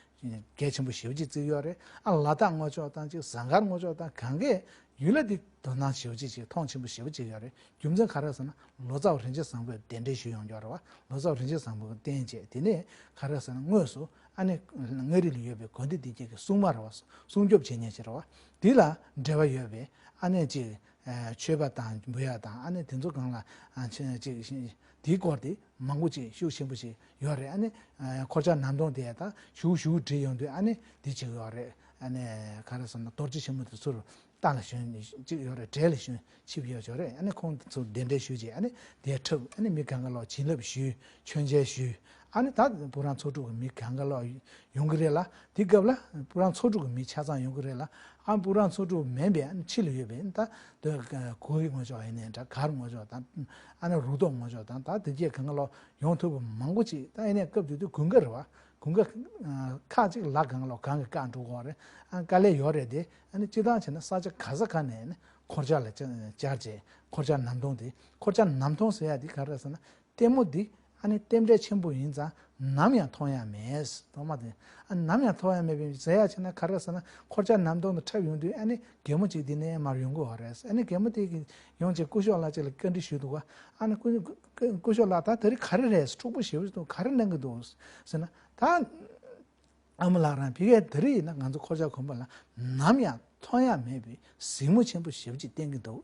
གལ་ཆེན་པོ་ཞེ་པོ་ཅིག་བརྩི་གི་ཡོད་རེད། ཨ་ལ་དྭགས་ངོས་ཕྱོགས་དང་ཅིག་ཟངས་དཀར་ངོས་ཕྱོགས་དང་། གང་གས་ཡུལ་ལྷ་དེ་དོ་སྣང་ཞེ་པོ་ཅིག་ཅིག་མཐོང་ཆེན་པོ་ཞེ་པོ་ཅིག་ཡོད་རེད། རྒྱུ་མཚན་ག་རེ་ཟེར་ན། ལོ་ཙཱ་བ་རིན་ཆེན་བཟང་པོས་གདན་འདྲེན་ཞུས་ཡོང་རྒྱུ་རེད་པ། ལོ་ཙཱ་བ་རིན་ཆེན་བཟང་པོས་བསྟེན་བྱས། དེ་ནས་ག་རེ་ཟེར་ན། དངོས་སུ་ཨ་ནི་མངའ་རིས་ལ་ཡོད་པའི་དགོན་སྡེ་དེ་གས་ཀྱི་སྲུང་མ་རེད་པ། སྲུང་སྐྱོབ་བྱེད་མཁན་ཅིག་རེད་པ། དེ་ལ་འབྲེལ་བ་ཡོད་པའི་ཨ་ནི་ཅིག་ཨ་མཆོད་པ་དང་འབུལ་ཡག་དང་། ཨ་ནི་དེ་ཚོ་སྒང་ལ་ཨ་ཅིག་དེའི་སྐོར་དེ་མང་པོ་ཅིག་ཤུགས་ཆེན་པོ་ཞིག་ཡོད་རེད། ཨ་ནི་ཨ་འཁོར་ཆ་ནམ་སྟོང་དེ་ད་ཞུ་ཞུ་བྲིས་ཡོང་དུས་ཨ་ནི་དེ་ཅིག་ཡོད་རེད། ཨ་ནི་ག་རེ་ཟེར་ན། རྡོ་རྗེ་ཆེན་པོ་དེ་ཚུར་རྟ་ལ་ཞོན་ཅིག་ཡོད་རེད། འབྲས་ལ་ཞོན་ཆིབས་ཡོད་ཅོག་རེད། ཨ་ནི་ཁོང་ཚོ་གདན་འདྲེན་ཞུས་རྗེས་ཨ་ནི་དེ་འཁྲབ། ཨ་ནི་མི་གང་ག་ལོག་བྱིན་རླབས་ཞུས། མཆོད་མཇལ་ཞུས། ཨ་ནི་ད་སྤུ་རང་ཚོགས་དྲུག་གི་མི་གང་ག་ལོག་ཡོང་གི་རེད་ལ། དེ་སྐབས་ལ་སྤུ་རང་ཚོགས་དྲུག་གི་མི་ཆ་ཚང་ཡོང་གི་རེད་ལ། ཨ་སྤུ་རང་ཚོགས་དྲུག་མིན་པའི་ཨ་ནི་ཕྱི་ལ་ཡོད་པའི་ད་གོ་གི་ངོས་ཕྱོགས་ཡིན་ནའི་འདྲ། མགར་ངོས་ཕྱོགས་དང་། ཨ་ནི་རུ་ཐོག་ངོས་ཕྱོགས་དང་། ད་དེ་གས་གང་ག་ལོག་ཡོང་ཐུབ་པ་མང་པོ་ཅིག་ད་ཡིན་ནའི་སྐབས་དེ་དུས་དགུན་ཁ་རེད་པ། དགུན་ཁ་ཁག་ཅིག་ལ་གང་ལོག་གང་གི་བཀག་འགྲོ་གི་རེད། ཨ་དཀའ་ལས་ཡོད་རེད་དེ། ཨ་ནི་སྤྱིར་བཏང་བྱས་ན་ས་ཆ་ག་ས་ག་ནས་ནི་འཁོར་ཆ་ལ་བཅར་བྱས། འཁོར་ཆ་ནམ་སྟོང་དེ། འཁོར་ཆ་ནམ་སྟོང་ཟེར་ཡ་དེ་ག་རེ་ཟེར་ན། ལྟད་མོ་འདི་ཨ་ནི་རྟེན་འབྲེལ་ཆེན་པོ་ཡིན་ཙང་ནམ་ཡང་མཐོང་ཡ་མེད། ཐོག་མ་དེ་ཨ་ནམ་ཡང་མཐོང་ཡ་མེད་པའི་ཟེར་ཡ་བྱས་ན་ག་རེ་ཟེར་ན། འཁོར་ཆ་ནམ་སྟོང་དུ་འཁྲབ་ཡོང་དུས་ཨ་ནི་རྒན་མོ་གཅིག་འདི་ནས་མར་ཡོང་གི་ཡོད་རེད། ཨ་ནི་རྒན་མོ་དེ་གིས་ཡོང་བྱས་སྐུ་ཞབས་ལགས་ཅིག་ལ་བཀའ་འདྲི་ཞུས་འདུག་ག་ཨ་ནི་སྐུ་སྐུ་སྐུ་ཞབས་ལགས། ད་དེ་རིང་ག་རེ་རེད། འཁྲུག་པོ་ཞེ་པོ་འདུག་ག་རེ་གནང་གི་འདུག་ཟེར་ན། ད་ཨ་མ་ལགས་རང་ཕ་གིར་དེ་རིང་ཡིན་ན་ང་ཚོ་འཁོར་ཆ་དགོན་པ་ལ་ནམ་ཡང་མཐོང་ཡ་མེད་པའི་གཟིགས་མོ་ཆེན་པོ་ཞེ་པོ་ཅིག་བསྟན་གྱི་འདུག་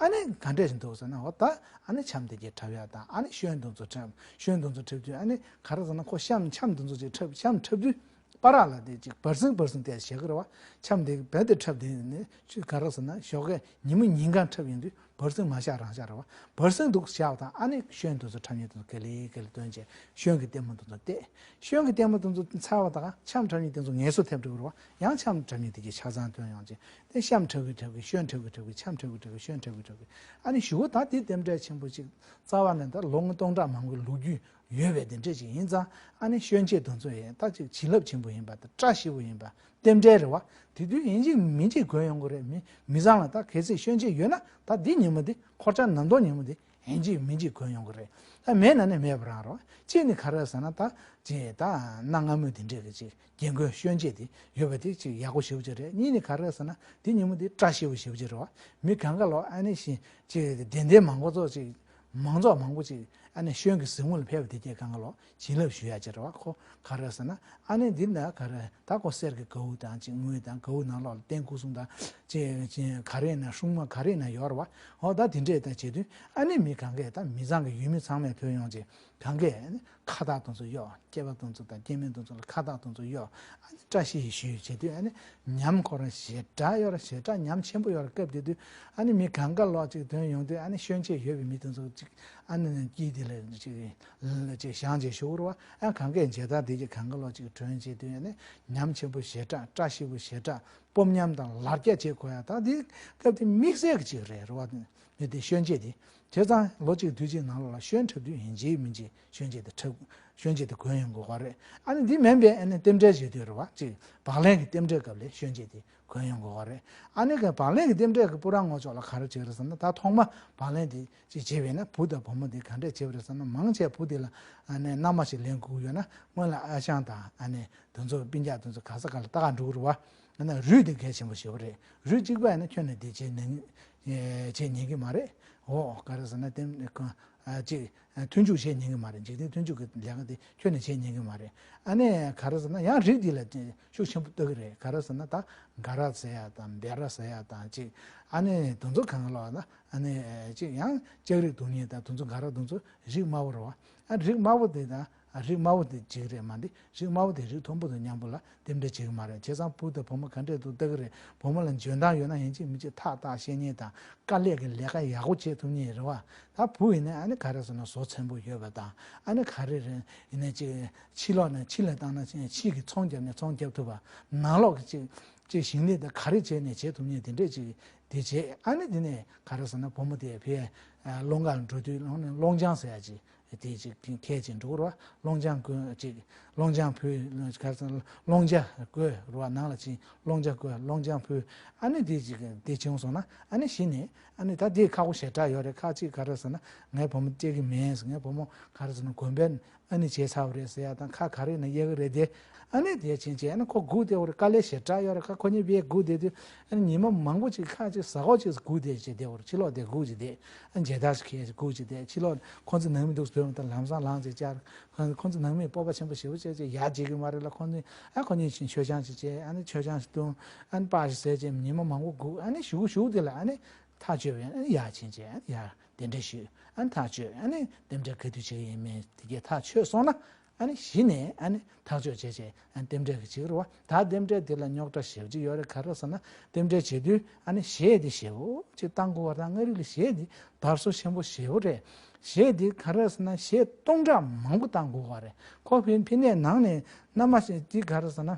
ཨ་ནི་ག་འདྲས་ཞིག་འདུག་ཟེར་ན། འོ་ད་ཨ་ནི་འཆམ་དེ་གས་འཁྲབ་ཡ་དང་། ཨ་ནི་ཤོན་དེ་ཚོ་འཁྲབ། ཤོན་དེ་ཚོ་འཁྲབ་དུས་ཨ་ནི་ག་རེ་ཟེར་ན། ཁོ་གཤམ་འཆམ་དེ་ཚོ་ཅིག་འཁྲབ། འཆམ་འཁྲབ་དུས་པར་ར་ལ་དེ་ཅིག་བར་སེང་བར་སེང་དེ་བྱེད་ཀྱི་རེད་པ། འཆམ་དེ་རྦད་དེ་འཁྲབ་དེ་ནི་ཅིག་ག་རེ་ཟེར་ན། ཞོགས་ཀས་ཉིན་མོ་ཉིན་གང་འཁྲབ་ཡོང་དུས་བར་སེང་མ་བཞག་རང་བཞག་རེད་པ། བར་སེང་འདུག་བཞག་པ་དང་། ཨ་ནི་ཤོན་དེ་ཚོ་འཁྲབ་མཁན་དེ་ཚོ་ག་ལེ་ག་ལེ་བཏོན་བྱས་ཤོན་གྱི་ལྟད་མོ་དེ་ཚོ་བལྟས། ཤོན་གྱི་ལྟད་མོ་དེ་ཚོ་ཚར་བ་དང་། འཆམ་འཁྲབ་མཁན་དེ་ཚོ་ངལ་གསོ་ཐེབས་འགྲོ་གི་རེད་པ། ཡང་འཆམ་འཁྲབ་མཁན་དེ་གས་ཆ་ཚང་བཏོན་ཡོང་བྱས། དེ་འཆམ་འཁྲབ་གི་འཁྲབ་གི། ཤོན་འཁྲབ་གི་འཁྲབ་གི། འཆམ་འཁྲབ་གི་འཁྲབ་གི། ཤོན་འཁྲབ་གི་འཁྲབ་གི། ཨ་ནི་གཞུག་གུ་ད་དེ་རྟེན་འབྲེལ་ཆེན་པོ་ཅིག་རྩ་བ་ནས་ད་ལོ་ངོ་སྟོང་ཕྲག་མང་པོའི་ལོ་རྒྱུས་ཡོད་པའི་དེ་འདྲས་ཅིག་ཡིན་ཙང་། ཨ་ནི་ཤོན་ཆས་དེ་ཚོ་ཡང་ད་ཅིག་བྱིན་རླབས་ཆེན་པོ་ཡིན་པ་དང་། བཀྲ་ཤིས་པོ་ཡིན་པ། རྟེན་འབྲེལ་རེད་པ། དེ་དུས་ཡིན་གཅིག་མིན་གཅིག་གོན་ཡོང་གི་རེད། མི་མི་ཚང་ལ་ད་གལ་སྲིད་ཤོན་ཆས་ཡོད་ན། ད་འདི་ཉིན་མོ་འདི། འཁོར་ཆ་ནམ་སྟོང་ཉིན་མོ་འདི་ཡིན་གཅིག་མིན་གཅིག་གོན་ཡོང་གི་རེད། ད་མེད་ན་ནི་མེད་པ་རང་རེད་པ། གཅིག་ནི་ག་རེ་ཟེར་ན། ད་ཅིག་ད་གནའ་སྔ་མོའི་དེ་འདྲས་ཀྱི་ཅིག་རྒྱན་གོས་ཤོན་ཆས་དེ་ཡོད་པ་དེ་ཅིག་ཡག་པོ་ཞེ་པོ་ཅིག་རེད། གཉིས་ནི་ག་རེ་ཟེར་ན། འདི་ཉིན་མོ་འདི་བཀྲ་ཤིས་པོ་ཞེ་པོ་ཅིག་རེད་པ། མི་གང་ག་ལོག་ཨ་ནི་བཞིན་ཅིག་དད་ལྡན་མང་པོ་ཚོ་ཅིག་མང་ཚོགས་མང་པོ་ཅིག་ཨ་ནི་ཤོན་གྱི་གཟིགས་མོ་ལ་ཕེབས་པ་དེ་གས་གང་ག་ལོག་བྱིན་རླབས་ཞུ་ཡ་ཅིག་རེད་པ། ཁོ་ག་རེ་ཟེར་ན། ཨ་ནི་འདི་ན་ག་རེ། ད་ཁོ་གསེར་གྱི་གའུ་དང་ཅིག་དངུལ་དང་། གའུ་ནང་ལོགས་ལ་རྟེན་སྐུ་གསུང་དང་ཅིག་ག་རེ་ན། སྲུང་མ་ག་རེ་ན་ཡོད་རེད་པ། འོ་ད་དེ་འདྲས་ད་བྱེད་དུས་ཨ་ནི་མི་གང་གས། ད་མི་ཚང་གི་ཡུལ་མི་ཚང་མས་ཐོན་ཡོང་བྱས། གང་གས་ཨ་ནི་ཁ་བཏགས་དེ་ཚོ་གཡོགས། སྐྱེས་པ་དེ་ཚོ་དང་སྐྱེ་དམན་དེ་ཚོ་ལ་ཁ་བཏགས་དེ་ཚོ་གཡོགས། ཨ་ནི་བཀྲ་ཤིས་ཞུས་བྱེད་དུས་ཨ་ནི་ཉམས་ཁོ་རང་ཞེ་དྲག་ཡོད་རེད། ཞེ་དྲག་ཉམས་ཆེན་པོ་ཡོད་རེད། སྐབས་དེ་དུས་ཨ་ནི་མི་གང་ག་ལོག་ཅིག་ཐོན་ཡོང་དུས་ཨ་ནི་ཤོན་ཆས་ཡོད་པའི་མི་དེ་ཚོ་ཅིག་ཨ་ནི་དཀྱིལ་དེ་ལ་ཅིག་ལ་ཅིག་བཞེངས་བྱས་བཞུགས་རེད་པ། ཨ་གང་གས་མཇལ་དར་དེ་གས་གང་ག་ལོག་ཅིག་སྒྲོན་བྱེད་དུས་ཨ་ནི་ཉམས་ཆེན་པོ་ཞེ་དྲག། བཀྲ་ཤིས་པོ་ཞེ་དྲག། སྤོབས་ཉམས་དང་ལར་རྒྱ་བྱེད་དགོས་ཡ། ད་འདི་སྐབས་དེ་དམིགས་བསལ་གྱི་ཅིག་རེད་རེད་པ། མི་དེ་ཤོན་ཆས་དེ། བྱས་ཙང་ལོ་གཅིག་དུས་གཅིག་ནང་ལོགས་ལ་ཤོན་འཁྲབ་དུས་ཡིན་གཅིག་མིན་གཅིག་ཤོན་ཆས་དེ་འཁྲབ། ཤོན་ཆས་དེ་གོན་ཡོང་དགོས་པ་རེད། ཨ་ནི་འདི་མིན་པའི་ཨ་ནི་རྟེན་འབྲེལ་བྱེད་དུས་རེད་པ། ཅིག་བག་ལེན་གྱི་རྟེན་འབྲེལ་སྐབས་ལ་ཤོན་ཆས་དེ་ གོན་ཡོང་དགོས་པ་རེད། ཨ་ནི་གི་བག་ལེན་གྱི་རྟེན་འབྲེལ་གྱི་སྤུ་ར་ངོ་ཅོག་ལ་ག་རེ་བྱེད་ཀྱི་རེད་ཟེར་ན། ད་ཐོག་མ་བག་ལེན་དེ་ཅིག་བྱས་པས་ན་བུ་དང་བུ་མོ་དེ་ག་འདྲས་བྱེད་པ་རེད་ཟེར་ན། མང་ཆེ་བུ་དེ་ལ་ཨ་ནི་མནའ་མ་ཞིག་ལེན་དགོས་ཡོད་ན། སྔོན་ལ་ཨ་ཞང་དང་ཨ་ནི་དེ་ཚོ་སྤུན་ཀྱག་དེ་ཚོ་ག་ས་ག་ལ་ལྟ་ག་འགྲོ་གི་རེད་བ། ཨ་ནི་རུས་དེ་གལ་ཆེན་པོ་ཞེ་པོ་རེད། རུས་གཅིག་པ་ཡིན་ན་ཁྱོན་ནས་དེ་བྱེད་ཉན་བྱེད་ཉན་གི་མ་རེད། འོ་ག་རེ་ཟེར་ན་དེ་ཨ་ཅིག་མཐུན་འཇུག་བྱེད་ཉན་གི་མ་རེད། འཇིག་རྟེན་མཐུན་འཇུག་གི་ལས་ཀ་དེ་ཁྱོན་ནས་བྱེད་ཉན་གི་མ་རེད། ཨ་ནི་ག་རེ་ཟེར་ན་ཡང་རིགས་དེ་ལ་ཤུགས་ཆེན་པོ་ལྟ་གི་རེད། ག་རེ་ཟེར་ན་ད་འགའ་ར་ཟེར་ཡ་དང་སྦལ་ར་ཟེར་ཡ་དང་ཅིག་ཨ་ནི་དེ་ཚོ་གང་ལ་ན། ཨ་ནི་ཅིག་ཡང་ལྕགས་རིགས་དེ་གཉིས་དང་དེ་ཚོ་འགའ་ར་དེ་ཚོ་རིགས་དམའ་བོ་རེད་བ། ཨ་རིགས་དམའ་བོ་དེ་དང་། ཨ་རིགས་དམའ་བོ་དེ་བྱེད་ཀྱི་རེད་མ་འདི། རིགས་དམའ་བོ་དེ་རིགས་མཐོན་པོ་དང་མཉམ་པོ་ལ་རྟེན་འབྲེལ་བྱེད་ཀྱི་མ་རེད། བྱས་ཙང་བུ་དང་བུ་མོ་ག་འདྲས་འདུག་ལྟ་གི་རེད། བུ་མོ་ལ་འཇོན་ཐང་ཡོད་ན་ཡིན་གཅིག་མིན་གཅིག་ཐག་བཏགས་བཤེས་གཉེན་དང་དཀའ་ལས་ཀྱི་ལས་ཀ་ཡག་པོ་བྱེད་ཐུབ་མཁན་རེད་བ། ད་བུ་ཡིན་ན་ཨ་ནི་ག་རེ་ཟེར་ན་བཟོ་ཚན་པོ་ཡོད་པ་དང་། ཨ་ནི་ག་རེ་རེད་ཡིན་ན་ཅིག་ཕྱི་ལོགས་ནས་ཕྱི་ལ་བཏང་ན་ཕྱི་གི་ཚོང་རྒྱབ་ནས་ཚོང་རྒྱབ་ཐུབ་པ། ནང་ལོགས་ཀྱི་ཅིག་ཅིག་ཞིང་ལས་དང་ག་རེ་བྱས་ནས་བྱེད་ཐུབ་མཁན་དེ་འདྲས་ཅིག་དེ་བྱས། ཨ་ནི་དེ་ནས་ག་རེ་ཟེར་ན་བུ་མོ་དེ་ཕའི་སློབ་གྲྭར་འགྲོ་དུས་སློབ་སློབ་སྦྱོང་ཟེར་ཡ་ཅིག་དེ་ཅིག་གལ་ཆེན་འགྲོ་གི་རེད་བ། སློབ་སྦྱོང་དགོས་ཅིག་སློབ་སྦྱོང་ཕུལ། ག་རེ་ཟེར་ན་སློབ་སྦྱོང་དགོས་རེད་བ། ནང་ལ་ཕྱིན་སློབ་སྦྱོང་དགོས། སློབ་སྦྱོང་ཕུལ། ཨ་ནི་དེ་ཅིག་དེ་བྱུང་སོང་ན་ཨ་ནི་གཞི་ནས་ཨ་ནི་ད་དེ་ཁག་པོ་ཞེ་དྲག་ཡོད་རེད། ཁ་ཅིག་ག་རེ་ཟེར་ན་ངའི་བུ་མོ་སྐྱེ་གི་མེད། ངའི་བུ་མོ་ག་རེ་ཟེར་ན་དགོན་པའི་ཨ་ནི་བྱས་ཚར་བ་རེད་ཟེར་ཡ་དང་། ཁ་ག་རེ་ན་གཡར་གི་རེད་དེ། ཨ་ནི་དེ་ཕྱིན་ཆད་ཨ་ནི་ཁོ་སྒུག་བསྡད་པ་རེད། དཀའ་ལས་ཞེ་དྲག་ཡོད་རེད། ཁ་ཁོ་གཉིས་ཕར་སྒུག་བསྡད་དུས་ཨ་ནི་ཉི་མ་མང་པོ་ཅིག་ཁ་ཅིག་ཟ་ཁོག་ཅིག་སྒུག་བསྡད་བྱས་བསྡད་པ་རེད། ཕྱི་ལོགས་དེ་སྒུག་ཅིག་བསྡད། ཨ་ནི་མཇལ་དར་ཞིག་ཁྱེར་ཅིག་སྒུག་ཅིག་བསྡད། ཕྱི་ལོགས་ཁོ་ཚོ་ནང་མི་འདུག་བོད་མི་དང་ལམ་སང་ལངས་ཅིག་བཅར། ཁོ་ཚོ་ནང་མི་སྤོབས་པ་ཆེན་པོ་ཞེ་པོ་བྱས་ཅིག་ཡར་བརྗེད་ཀྱི་མ་རེད་ལ། ཁོ་ཚོས་ཨ་ཁོ་གཉིས་ཕྱིན་མཆོད་ཆང་ཞིག་བྱས། ཨ་ནི་མཆོད་ཆང་ཞིག་བཏུང་། ཨ་ནི་པར་ཞིག་བཟས་བྱས་ཉི་མ་མང་པོ་སྒུག་ཨ་ནི་གཞུག་གུ་གཞུག་དེ་ལ་ཨ་ནི་ཐག་གཅོད་པས་ཨ་ནི་ཡར་ཕྱིན་བྱས་ཨ་ནི་ཡར་རྟེན་འབྲེལ་ཞུས། ཨ་ནི་ཐག་གཅོད། ཨ་ནི་རྟེན་འབྲེལ་ག་དུས་བྱེད་ཀྱི་ཡིན་མིན་དེ་གས་ཐག་ཆོད་སོང་ན། ཨ་ནི་གཞི་ནས་ཨ་ནི་ཐག་གཅོད་བྱས་བྱས་ཨ་ནི་རྟེན་འབྲེལ་གྱི་བྱེད་ཀྱི་རེད་བ། ད་རྟེན་འབྲེལ་དེ་ལ་རྙོག་དྲ་ཞེ་པོ་ཅིག་ཡོད་རེད། ག་རེ་ཟེར་ན་རྟེན་འབྲེལ་བྱེད་དུས་ཨ་ནི་གཞས་དེ་ཞེ་པོ་ཅིག་བཏང་དགོས་པ་དང་། མངའ་རིས་ལ་གཞས་དེ་དར་སྲོལ་ཆེན་པོ་ཞེ་པོ་རེད། གཞས་དེ་ག་རེ་ཟེར་ན་གཞས་སྟོང་ཕྲག་མང་པོ་བཏང་དགོས་པ་རེད། ཁོ་ཕི་ཕི་ནས་ནང་ནས་མནའ་མ་ཞིག་དེ་ག་རེ་ཟེར་ན།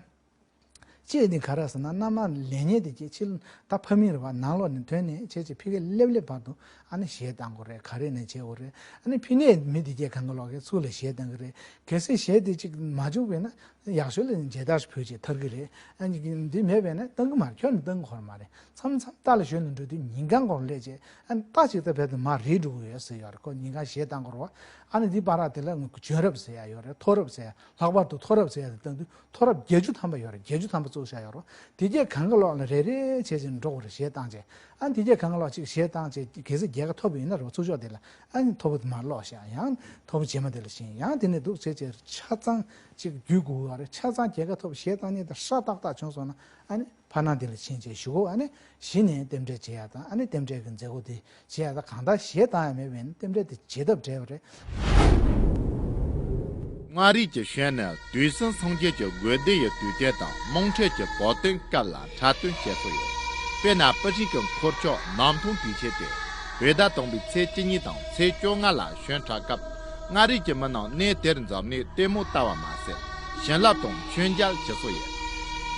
གཅིག་ནི་ག་རེ་ཟེར་ན་མནའ་མ་ལེན་མཁན་དེ་གྱད་ཕྱི་ལ་ད་ཕ་མིང་རེད་བ། ནང་ལོགས་ནས་ཐོན་ནས་བྱས་བྱས་ཕ་གིར་སླེབས་སླེབས་བར་དུ་ཨ་ནི་གཞས་བཏང་དགོས་རེད། ག་རེ་ནས་བྱེད་དགོས་རེད། ཨ་ནི་ཕི་ནས་མི་དེ་གྱད་གང་ག་ལོག་གི་ཚུར་ལ་གཞས་བཏང་གི་རེད། གལ་སྲིད་གཞས་དེ་གཅིག་མ་བྱུང་བས་ན་ཡག་ཤོས་ལ་མཇལ་དར་ཞིག་ཕུལ་བྱས་ཐར་གི་རེད། ཨ་ནི་འདི་མེད་པས་ན་བཏང་གི་མ་རེད། ཁྱོན་ནས་བཏང་གི་ཁོ་རང་མ་རེད། མཚམས་མཚམས་རྟ་ལ་ཞོན་ནས་འགྲོ་དུས་ཉིན་གང་ཁོ་རང་སླེབས་བྱས་ཨ་ནི་རྟ་གཅིག་ད་བས་དུ་མར་རིལ་འགྲོ་གི་ཡོད་ཟེར་ཡོད་རེད། ཁོ་ཉིན་གང་གཞས་བཏང་དགོས་རེད་བ། ཨ་ནི་འདི་བར་དེ་ལ་གྱོན་རབས་ཟེར་ཡ་ཡོད་རེད། ཐོ་རབས་ཟེར་ཡ། ལྷག་པར་དུ་ཐོ་རབས་ཟེར་ཡ་དེ་བཏང་དུས་ཐོ་རབས་བརྒྱད་ཅུ་ཐམ་པ་ཡོད་རེད། བརྒྱད་ཅུ་ཐམ་པ་བཙུགས་བཞག་ཡོད་རེད། དེ་གྱད་གང་ག་ལོག་ལ་རེ་རེ་བྱས་བྱས་འགྲོ་དགོས་རེད། གཞས་བཏང་བྱས། ཨ་ནི་དེ་གྱད་གང་ག་ལོག་ཅིག་གཞས་བཏང་བྱས་གལ་སྲིད་རྒྱལ་ཁ་ཐོབ་པ་ཡིན་ན་རེད་བ། ཚུར་ཕྱོགས་དེ་ལ་ཨ་ནི་ཐོ་བུ་དེ་མར་སློག་བཞག་ཡང་ཐོ་བུ་རྗེས་མ་དེ་ལ་ཕྱིན། ཡང་དེ་ནས་འདུག་བྱས་བྱས་ཆ་ཚང་ཅིག་བརྒྱུད་དགོས་པ་རེད། ཆ་ཚང་རྒྱལ་ཁ་ཐོབ་གཞས་བཏང་མཁན་དེ་ཧྲ་ཏག་ཏག་བྱུང་སོང་ན་ཨ་ནི་ཕ་ནང་དེ་ལ་ཕྱིན་བྱས་བཞུགས། ཨ་ནི་གཞི་ནས་རྟེན་འབྲེལ་བྱེད་ཡ་དང་ཨ་ནི་རྟེན་འབྲེལ་གྱི་མཛད་སྒོ་དེ་བྱེད་ཡ་དང་། གང་ལྟར་གཞས་བཏང་ཡ་མེད་པས་ན་རྟེན་འབྲེལ་དེ་བྱེད་ཐབས་བྲལ་བ་རེད། མངའ་རིས་ཀྱི་གཞས་ནི་དུས་གསུམ་སངས་རྒྱས་ཀྱི་དགོན་སྡེ་ཡི་དུས་སྟོན་དང་དམངས་ཁྲོད་ཀྱི་བོད་དོན་སྐབས་ལ་འཁྲབ་སྟོན་བྱེད་སྲོལ་ཡོད། དཔེར་ན་སྤུ་ཧྲེང་གི་འཁོར་ཕྱོགས་ནང་མཐོང་དུས་ཆེན་དེ་བོད་ཟླ་དང་པོའི་ཚེས་བཅུ་གཉིས་དང་ཚེས་བཅོ་ལྔ་ལ་ཞོན་འཁྲབ་སྐབས་མངའ་རིས་ཀྱི་མི་རྣམས་གནས་དེར་འཛོམས་ནས་ལྟད་མོ་ལྟ་བ་མ་ཟད་བྱིན་རླབས་དང་མཆོད་མཇལ་བྱེད་སྲོལ་ཡོད།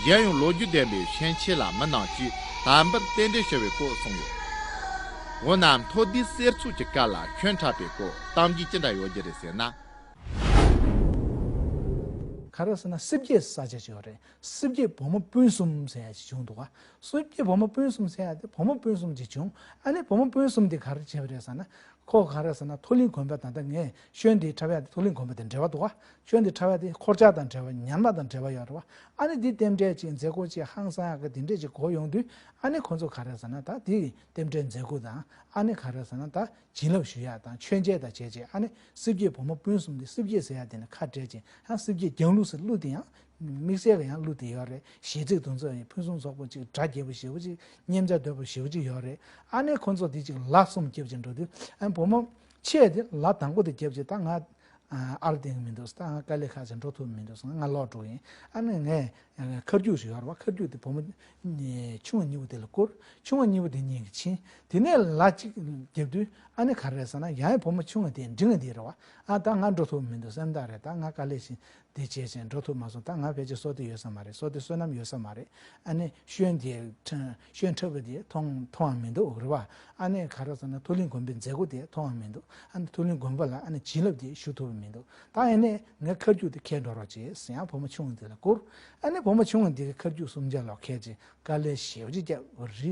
གཞན་ཡང་ལོ་རྒྱུས་ལྡན་པའི་ཞིང་ཆེན་ལ་མི་རྣམས་ཀྱིས་དམ་པར་རྟེན་འབྲེལ་ཞུ་བའི་སྐོར་གསུངས་ཡོད། འོ་ན་མཐོ་ལྡིང་གསེར་མཚོ་གི་སྐབས་ལ་ཞོན་འཁྲབ་པའི་སྐོར་གཏམ་རྒྱུད་ཅི་འདྲ་ཡོད་རྒྱུ་རེད་ཟེར་ན། ག་རེ་ཟེར་ན་སྲིབ་སྐྱེས་ས་ཆ་ཅིག་ཡོད་རེད། སྲིབ་སྐྱེས་བུ་མོ་སྤུན་གསུམ་ཟེར་ཡ་ཅིག་བྱུང་འདུག་ག་སྲིབ་སྐྱེས་བུ་མོ་སྤུན་གསུམ་ཟེར་ཡ་དེ་བུ་མོ་སྤུན་གསུམ་ཅིག་བྱུང་། ཨ་ནི་བུ་མོ་སྤུན་གསུམ་དེ་ག་རེ་བྱས་པ་རེད་ཟེར་ན། ཁོ་ག་རེ་ཟེར་ན་མཐོ་གླིང་དགོན་པ་དང་། ད་ངས་ཞོན་དེ་འཁྲབ་ཡ་དེ་མཐོ་གླིང་དགོན་པ་དང་འབྲེལ་བ་འདུག་ག་ཞོན་དེ་འཁྲབ་ཡ་དེ་འཁོར་ཆགས་དང་འབྲེལ་བ། ཉམས་ལེན་དང་འབྲེལ་བ་ཡོད་རེད་བ། ཨ་ནི་འདི་རྟེན་འབྲེལ་ཅིག་མཛད་སྒོ་ཅིག་ཧང་སང་ཡག་གི་དེ་འདྲས་ཅིག་གོ་ཡོང་དུས་ཨ་ནི་ཁོ་ཚོ་ག་རེ་ཟེར་ན་ད་དེ་རྟེན་འབྲེལ་མཛད་སྒོ་དང་། ཨ་ནི་ག་རེ་ཟེར་ན་ད་བྱིན་རླབས་ཞུ་ཡ་དང་མཆོད་མཇལ་དང་བྱས་རྗེས་ཨ་ནི་སྲིབ་སྐྱེས་བུ་མོ་སྤུན་གསུམ་དེ། སྲིབ་སྐྱེས་ཟེར་ཡ་དེ་ནི་ཁ་བྲལ་ཅིང་ཡང་སྲིབ་སྐྱེས་རྒྱང་བླུགས་ཟེར་གླུ་དེ་ཡང་དམིགས་བསལ་གྱི་ཡང་གླུ་དེ་ཡོད་རེད། གཞས་ཚིག་དེ་ཚོ་ཡང་ཕུན་སུམ་ཚོགས་པོ་ཅིག་སྒྲ་རྒྱས་པོ་ཞེ་པོ་ཅིག་སྙན་ཆ་དོད་པོ་ཞེ་པོ་ཅིག་ཡོད་རེད། ཨ་ནི་ཁོ་ཚོ་དེ་ཅིག་ལ་གསུམ་རྒྱབ་ཅིང་འགྲོ་དུས་ཨ་བུ་མོ་ཆེ་དེ་ལ་དང་པོ་དེ་རྒྱབ་ཅིང་ད་ང་ཨར་བསྟན་གི་མི་འདུག་ད་ང་དཀའ་ལས་ཁག་ཅིག་འགྲོ་ཐུབ་མི་འདུག་ང་ལོག་འགྲོ་ཡིན། ཨ་ནི་ངས་ཁ་རྒྱུག་ཞིག་ཡོད་རེད་བ། ཁ་རྒྱུག་དེ་བུ་མོ་ཆུང་བ་གཉིས་པོ་དེ་ལ་བསྐུར། ཆུང་བ་གཉིས་པོ་དེ་གཉིས་ཀྱིས་བྱིན། དེ་ནས་ལ་གཅིག་རྒྱབ་དུས་ཨ་ནི་ག་རེ་རེད་ཟེར་ན་ཡང་བུ་མོ་ཆུང་བ་དེ་འབྲིང་བ་དེ་རེད་བ། ཨ་ད་ང་འགྲོ་ཐུབ་མི་འདུག་སེམས་ཐག་རེད། ད་ང་དཀའ་ལས་ཤིག་དེ་བྱས་ཤིང་འགྲོ་ཐུབ་མ་སོང་། ད་ང་ཕལ་ཆེར་བསོད་བདེ་ཡོད་ས་མ་རེད། བསོད་བདེ་བསོད་ནམས་ཡོད་ས་མ་རེད། ཨ་ནི་ཞོན་དེ་ཞོན་འཁྲབ་པ་དེ་མཐོང་མཐོང་བ་མི་འདུག་རེད་བ། ཨ་ནི་ག་རེ་ཟེར་ན་མཐོ་གླིང་དགོན་པའི་མཛད་སྒོ་དེ་མཐོང་བ་མི་འདུག་ཨ་ནི་མཐོ་གླིང་དགོན་པ་ལ་ཨ་ནི་བྱིན་རླབས་དེ་ཞུ་ཐུབ། མི་འདུག་ད་ཡིན་ནའི་ངས་ཁ་རྒྱུག་དེ་ཁྱེར་འགྲོ་རོགས་བྱེད་ཟེར། ཡང་བུ་མོ་ཆུང་ངུ་དེ་ལ་བསྐུར། ཨ་ནི་བུ་མོ་ཆུང་ངུ་དེ་གིས་ཁ་རྒྱུག་གསུམ་ཆ་ལོག་ཁྱེར་བྱས་དཀའ་ལས་ཞེ་པོ་ཅིག་བརྒྱབ། རི་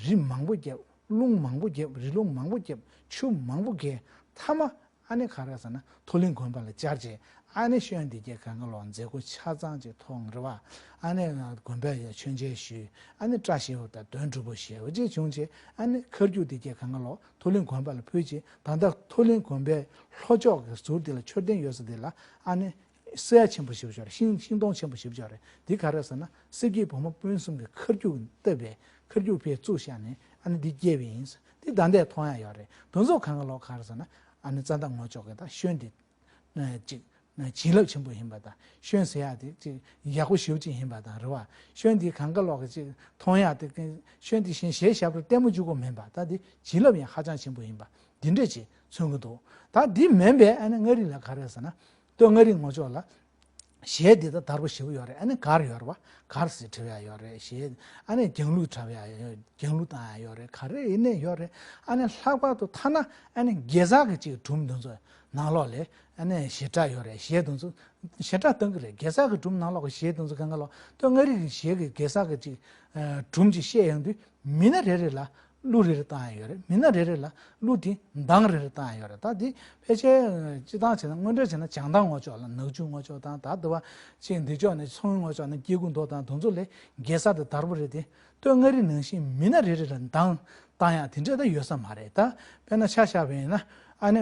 རི་མང་པོ་བརྒྱབ། རླུང་མང་པོ་བརྒྱབ། རི་ལུང་མང་པོ་བརྒྱབ། ཆུ་མང་པོ་བརྒལ། མཐའ་མ་ཨ་ནི་ག་རེ་ཟེར་ན་མཐོ་གླིང་དགོན་པ་ལ་བཅར་བྱས། ཨ་ནི་ཤོན་དེ་གས་གང་ག་ལོག་མཛད་སྒོ་ཆ་ཚང་ཅིག་མཐོང་རེད་བ། ཨ་ནི་དགོན་པའི་ཡ་མཆོད་མཇལ་ཞུས། ཨ་ནི་བཀྲ་ཤིས་པ་དང་དོན་གྲུབ་པོ་ཞེ་པོ་ཅིག་བྱུང་བྱས། ཨ་ནི་ཁ་རྒྱུག་དེ་གས་གང་ག་ལོག་མཐོ་གླིང་དགོན་པ་ལ་ཕུལ་བྱས། ད་ལྟ་མཐོ་གླིང་དགོན་པའི་ལྷོ་ཕྱོགས་ཀྱི་ཟུར་དེ་ལ་མཆོད་རྟེན་ཡོད་ས་དེ་ལ་ཨ་ནི་སེར་ཡ་ཆེན་པོ་ཞེ་པོ་ཅིག་ཡོད་རེད། ཤིང་ཤིང་སྡོང་ཆེན་པོ་ཞེ་པོ་ཅིག་ཡོད་རེད། འདི་ག་རེ་ཟེར་ན་གསེར་གྱི་བུ་མོ་སྤུན་གསུམ་གྱིས་ཁ་རྒྱུག་བཏབ་པའི་ཁ་རྒྱུག་ཕར་བཙུགས་བཞག་ནས་ཨ་ནི་འདི་བསྐྱལ་བ་ཡིན། འདི་ད་ལྟ་མཐོང་ཡ་ཡོད་རེད། དེ་ཚོ་གང་ག་ལོག་ག་རེ་ཟེར་ན་ཨ་ནི་རྩ་མདའ་ངོ་ཅོག་གི་ད་ཤོན་འདི་ཅིག་བྱིན་རླབས་ཆེན་པོ་ཡིན་པ་དང་། ཤོན་ཟེར་ཡ་དེ་ཅིག་ཡག་པོ་ཞེ་པོ་ཅིག་ཡིན་པ་དང་རེད་བ། ཤོན་འདི་གང་ག་ལོག་གི་ཅིག་མཐོང་ཡ་དེ་ཤོན་འདི་བཞིན་གཞལ་ཞབས་ལ་ལྟད་མོ་བྱེད་དགོས་མིན་པ། ད་འདི་བྱིན་རླབས་ཡང་ཧ་ཅང་ཆེན་པོ་ཡིན་པ་འདི་འདྲས་ཅིག་མཚོན་གྱི་འདུག་ད་འདི་མིན་པའི་ཨ་ནི་མངའ་རིས་ལ་ག་རེ་ཟེར་ན། སྟོད་མངའ་རིས་ངོ་ཅོག་ལ་གཞས་འདི་ད་དར་པོ་ཞེ་པོ་ཡོད་རེད། ཨ་ནི་གར་ཡོད་རེད་བ། གར་ཟེར་བྲི་བ་ཡོད་རེད། གཞས་ཨ་ནི་རྒྱང་གླུ་འཁྲབ་ཡ་ཡོད། རྒྱང་གླུ་བཏང་ཡ་ཡོད་རེད། ག་རེ་ཡིན་ནའི་ཡོད་རེད། ཨ་ནི་ལྷག་པར་དུ་ཐ་ན་ཨ་ནི་གེ་སར་གྱི་ཅིག་སྒྲུང་དེ་ཚོ་ནང་ལོགས་ལ་ཨ་ནི་ཞེ་དྲག་ཡོད་རེད། གཞས་དེ་ཚོ་ཞེ་དྲག་བཏང་གི་རེད། གེ་སར་གྱི་སྒྲུང་ནང་ལོགས་ཀྱི་གཞས་དེ་ཚོ་གང་ག་ལོག་སྟོད་མངའ་རིས་ཀྱི་གཞས་ཀྱི་གེ་སར་གྱི་ཅིག་སྒྲུང་ཅིག་བཤད་ཡོང་དུས་མི་སྣ་རེ་རེ་ལ་གླུ་རེ་རེ་བཏང་ཡ་ཡོད་རེད། མི་སྣ་རེ་རེ་ལ་གླུ་དེ་གདངས་རེ་རེ་བཏང་ཡ་ཡོད་རེད། ད་དེ་ཕལ་ཆེར་སྤྱིར་བཏང་བྱས་ན་དངོས་འབྲེལ་བྱས་ན་བྱང་གདངས་ངོ་ཅོག་ལ་ནག་ཆུ་ངོ་ཅོག་དང་། ད་དེ་བ་ཅིག་འདི་ཕྱོགས་ནས་མཚོ་སྔོན་ངོ་ཅོག་ནས་སྐྱེ་རྒུ་མདོ་དང་དེ་ཚོ་ལ་གེ་སར་དེ་དར་པོ་རེད་དེ། སྟོད་མངའ་རིས་ནང་བཞིན་མི་སྣ་རེ་རེ་ལ་གདངས་བཏང་ཡ་དེ་འདྲས་ད་ཡོད་ས་མ་རེད། ད་དཔེར་ན་ཆ་བཞག་པ་ཡིན་ན་ཨ་ནི།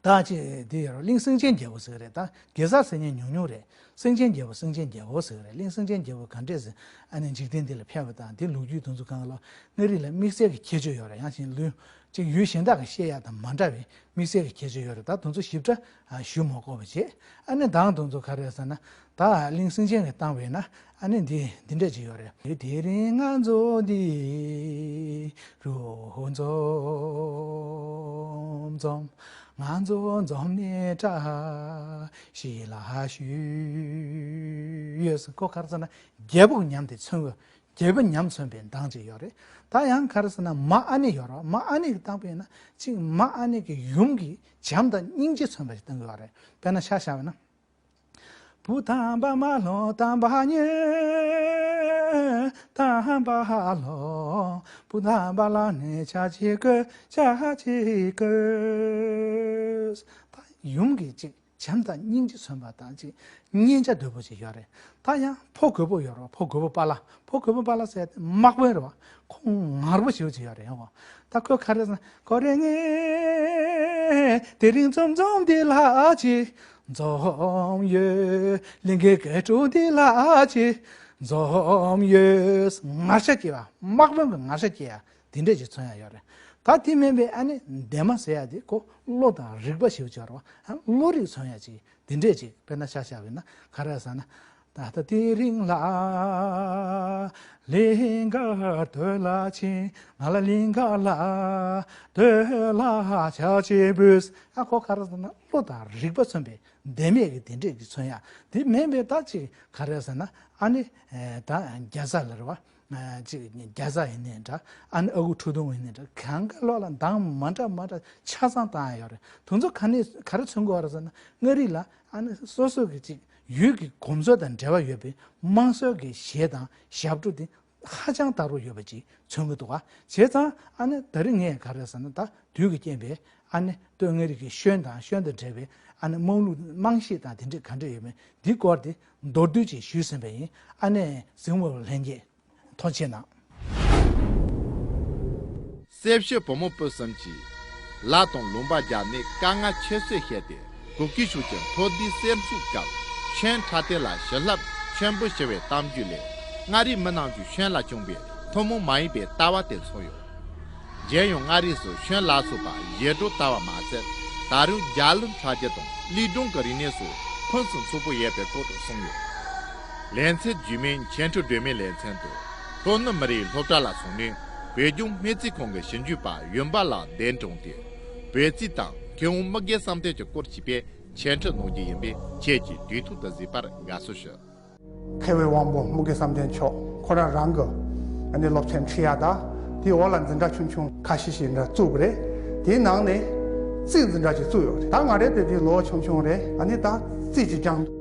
ད་ཅིག་འདི་ཡོད་རེད། གླིང་སེང་ཆེན་རྒྱལ་པོ་ཟེར་གི་རེད། ད་གེ་སར་ཟེར་མཁན་ཉུང་ཉུང་རེད། སེང་ཆེན་རྒྱལ་པོ། སེང་ཆེན་རྒྱལ་པོ་ཟེར་གི་རེད། གླིང་སེང་ཆེན་རྒྱལ་པོ་ག་འདྲས་ཟེར། ཨ་ནི་འཇིག་རྟེན་འདི་ལ་ཕེབས་པ་དང་། འདི་ལོ་རྒྱུས་དེ་ཚོ་གང་ལ་མངའ་རིས་ལ་དམིགས་བསལ་གྱི་ཁྱད་ཆོས་ཡོད་རེད། ཡང་ཅིག་ལུས་ཅིག་ཡུལ་གཞན་དག་གི་བཤད་ཡ་དང་མ་འདྲ་བའི་དམིགས་བསལ་གྱི་ཁྱད་ཆོས་ཡོད་རེད། ད་དེ་ཚོ་ཞིབ་ཕྲ་ཞུ་མ་དགོས་པ་བྱས། ཨ་ནི་གདངས་དེ་ཚོ་ག་རེ་ཟེར་ན། ད་གླིང་སེང་ཆེན་གྱིས་བཏང་བས་ན་ཨ་ནི་འདི་འདི་འདྲ་ཅིག་ཡོད་རེད། དེ་རིང་ང་ཚོ་འདི་རུ་འཛོམས་འཛོམས། ང་ཚོ་འཛོམས་ནས་བཀྲ་ཤིས་ལ་ཞུ་ཡོད་ཟེར། ཁོ་ག་རེ་ཟེར་ན་རྒྱལ་པོ་ཉམས་དེ་མཚོན་གྱི། རྒྱལ་པོ་ཉམས་མཚོན་པའི་གདངས་ཅིག་ཡོད་རེད། ད་ཡང་ག་རེ་ཟེར་ན་མ་ཨ་ནེ་ཡོད་རེད། མ་ཨ་ནེ་གིས་བཏང་བས་ན་ཅིག་མ་ཨ་ནེ་གི་ཡུམ་གྱི་བྱམས་དང་སྙིང་རྗེ་མཚོན་པ་ཞིག་བཏང་གི་ཡོད་རེད། དཔེར་ན་ཆ་བཞག་པ་ན། བུ་དམ་པ་མ་ལོངས་དམ་པ་ཉིད། དམ་པ་ལོངས་བུ་དམ་པ་ལ་ནི་ཕྱག་ཅིག་བཀོད། ཕྱག་ཅིག་བཀོད། ད་ཡུམ་གྱི་ཅིག་བྱམས་དང་སྙིང་རྗེ་མཚོན་པ་དང་ཅིག་སྙིང་རྗེ་དོད་པོ་ཅིག་ཡོད་རེད། ད་ཡང་ཕོ་རྒོད་པོ་ཡོད་རེད། ཕོ་རྒོད་པོ་པཱ་ལགས། ཕོ་རྒོད་པོ་པཱ་ལགས་ཟེར་ཡ་དེ་དམག་དཔོན་རེད་བ། ཁོང་ངར་པོ་ཞེ་པོ་ཅིག་ཡོད་རེད་ཡང་བ། ད་ཁོས་ག་རེ་ཟེར་ན། ཀོ་རེ་ངེ་དེ་རིང་འཛོམས་འཛོམས་འདི་ལ་ཅིག་འཛོམས་ཡོད། གླིང་གའི་སྐར་དྲུག་འདི་ལ་ཅིག་འཛོམས་ཡོད། ངར་ཤ་སྐྱེ་བ། དམག་དཔོན་གྱི་ངར་ཤ་སྐྱེ་ཡ་དེ་འདྲས་ཅིག་མཚོན་ཡ་ཡོད་རེད། ད་དེ་མིན་པའི་ཨ་ནི་འདན་མ་ཟེར་ཡ་དེ་ཁོ་བློ་དང་རིག་པ་ཞེ་པོ་ཅིག་ཡོད་རེད་བ། བློ་རིག་མཚོན་ཡ་ཅིག་དེ་འདྲས་ཅིག་དཔེར་ན་ཆ་བཞག་པ་ཡིན་ན་ག་རེ་ཟེར་ན། ད་ལྟ་དེ་རིང་ལ་གླིང་ག་སྟོད་ལ་ཕྱིན། ང་ལ་གླིང་ག་ལ་སྟོད་ལ་ཕྱག་ཅིག་འབུལ། ཨ་ཁོ་ག་རེ་ཟེར་ན་བློ་དང་རིག་པ་མཚོན་པའི་འདན་མས་ཀྱི་དེ་འདྲས་ཀྱི་མཚོན་ཡ། དེ་མིན་པའི་ད་ཅིག་ག་རེ་ཟེར་ན་ཨ་ནི་ད་རྒྱ་བཟའ་ལ་རེད་བ། ཅིག་རྒྱ་བཟའ་ཡིན་ནའི་འདྲ། ཨ་ནི་ཨ་ཁུ་ཁྲོ་ཐུང་ཡིན་ནའི་འདྲ། གང་ག་ལོག་ལ་གདངས་མ་འདྲ་མ་འདྲ་ཆ་ཚང་བཏང་ཡ་ཡོད་རེད། དེ་ཚོ་ག་ནས་ག་རེ་མཚོན་གྱི་ཡོད་རེད་ཟེར་ན་མངའ་རིས་ལ་ཨ་ནི་སོ་སོ་གི་ཅིག་ཡུལ་གྱི་གོམས་སྲོལ་དང་འབྲེལ་བ་ཡོད་པའི་དམངས་སྲོལ་གྱི་གཞས་དང་ཞབས་བྲོ་དེ་ཧ་ཅང་དར་པོ་ཡོད་པ་ཅིག་མཚོན་གྱི་འདུག་ག་བྱས་ཙང་ཨ་ནི་ད་རིང་ངས་ག་རེ་ཟེར་ན་ད་དུས་ཀྱི་རྐྱེན་པས་ཨ་ནི་སྟོད་མངའ་རིས་ཀྱི་ཤོན་དང་ཤོན་དང་འབྲེལ་བའི་ཨ་ནི་དམངས་གླུ་དམངས་གཞས་དང་དེ་འདྲས་ག་འདྲས་ཡོད་མེད་འདི་སྐོར་དེ་མདོར་བསྡུས་ཅིག་ཞུས་ཟིན་པ་ཡིན། ཨ་ནི་གཟིགས་མོ་བ་ལྷན་རྒྱས། ཐུགས་རྗེ་གནང་། སེར་ཤོད་བུ་མོ་སྤུན་གསུམ་གྱིས་ལ་དང་ལུང་པ་བརྒྱབ་ནས་དཀའ་ངལ་ཁྱད་གསོད་བྱས་ཏེ་གུ་གེ་ཤུགས་ཀྱི་མཐོ་ལྡིང་གསེར་མཚོའི་སྐབས་ཤོན་ཁྲ་ཏེ་ལ་བྱིན་རླབས་ཆེན་པོ་ཞུ་བའི་གཏམ་རྒྱུད་ལས་མངའ་རིས་མི་རྣམས་ཀྱིས་ཤོན་ལ་བྱུང་བའི་ཐུན་མོང་མ་ཡིན་པའི་ལྟ་བ་དེ་མཚོན་ཡོད། གཞན་ཡང་མངའ་རིས་སུ་ཤོན་ལ་སོགས་པ་བཞེས་སྒྲོག་ལྟ་བ་མ་ཟད་ད་རུང་རྒྱ་གླིང་ཁྲ་རྒྱ་དང་གླིང་སྒྲུང་གི་རིག་གནས་སོགས་ཕུན་སུམ་ཚོགས་པོ་ཡོད་པའི་སྐོར་དུ་གསུངས་ཡོད། ལེ་ཚན་རྗེས་མའི་འཆད་ཁྲིད་སྒྲོན་མེའི་ལེ་ཚན་དུ་ལྷོ་ནུབ་མི་རིགས་སློབ་གྲྭ་ལ་སོང་ནས་བོད་ལྗོངས་སྨན་རྩིས་ཁང་གི་ཞིབ་འཇུག་པ་ཡོན་པ་ལགས་གདན་དྲངས་ཏེ་བོད་རྩིས་དང་མཁས་དབང་དམུ་དགེ་བསམ་གཏན་གྱི་སྐོར་བྱས་པའི་འཆད་ཁྲིད་གནང་རྒྱུ་ཡིན་པས་ཁྱེད་ཀྱིས་དུས་ཐོག་ཏུ་གཟིགས་པར་དགའ་བསུ་ཞུ། མཁས་པའི་དབང་པོ་དམུ་དགེ་བསམ་གཏན་མཆོག་ཁོ་རང་རང་གི་ཨ་ནི་སློབ་ཚན་ཁྲིད་ཡ་དང་དེའི་འོག་ལ་འཛིན་གྲྭ་ཆུང་ཆུང་ཁ་ཤས་ཤིག་འདྲ་བཙུགས་པ་རེད། དེའི་ནང་ནས་ རྩིས་འཛིན་གྲྭ་ཅིག་བཙུགས་ཡོད་རེད། ད་ང་རའི་དེ་དུས་ལོ་ཆུང་ཆུང་རེད། ཨ་ནི་ད་རྩིས་ཅིག་སྦྱངས་འདུག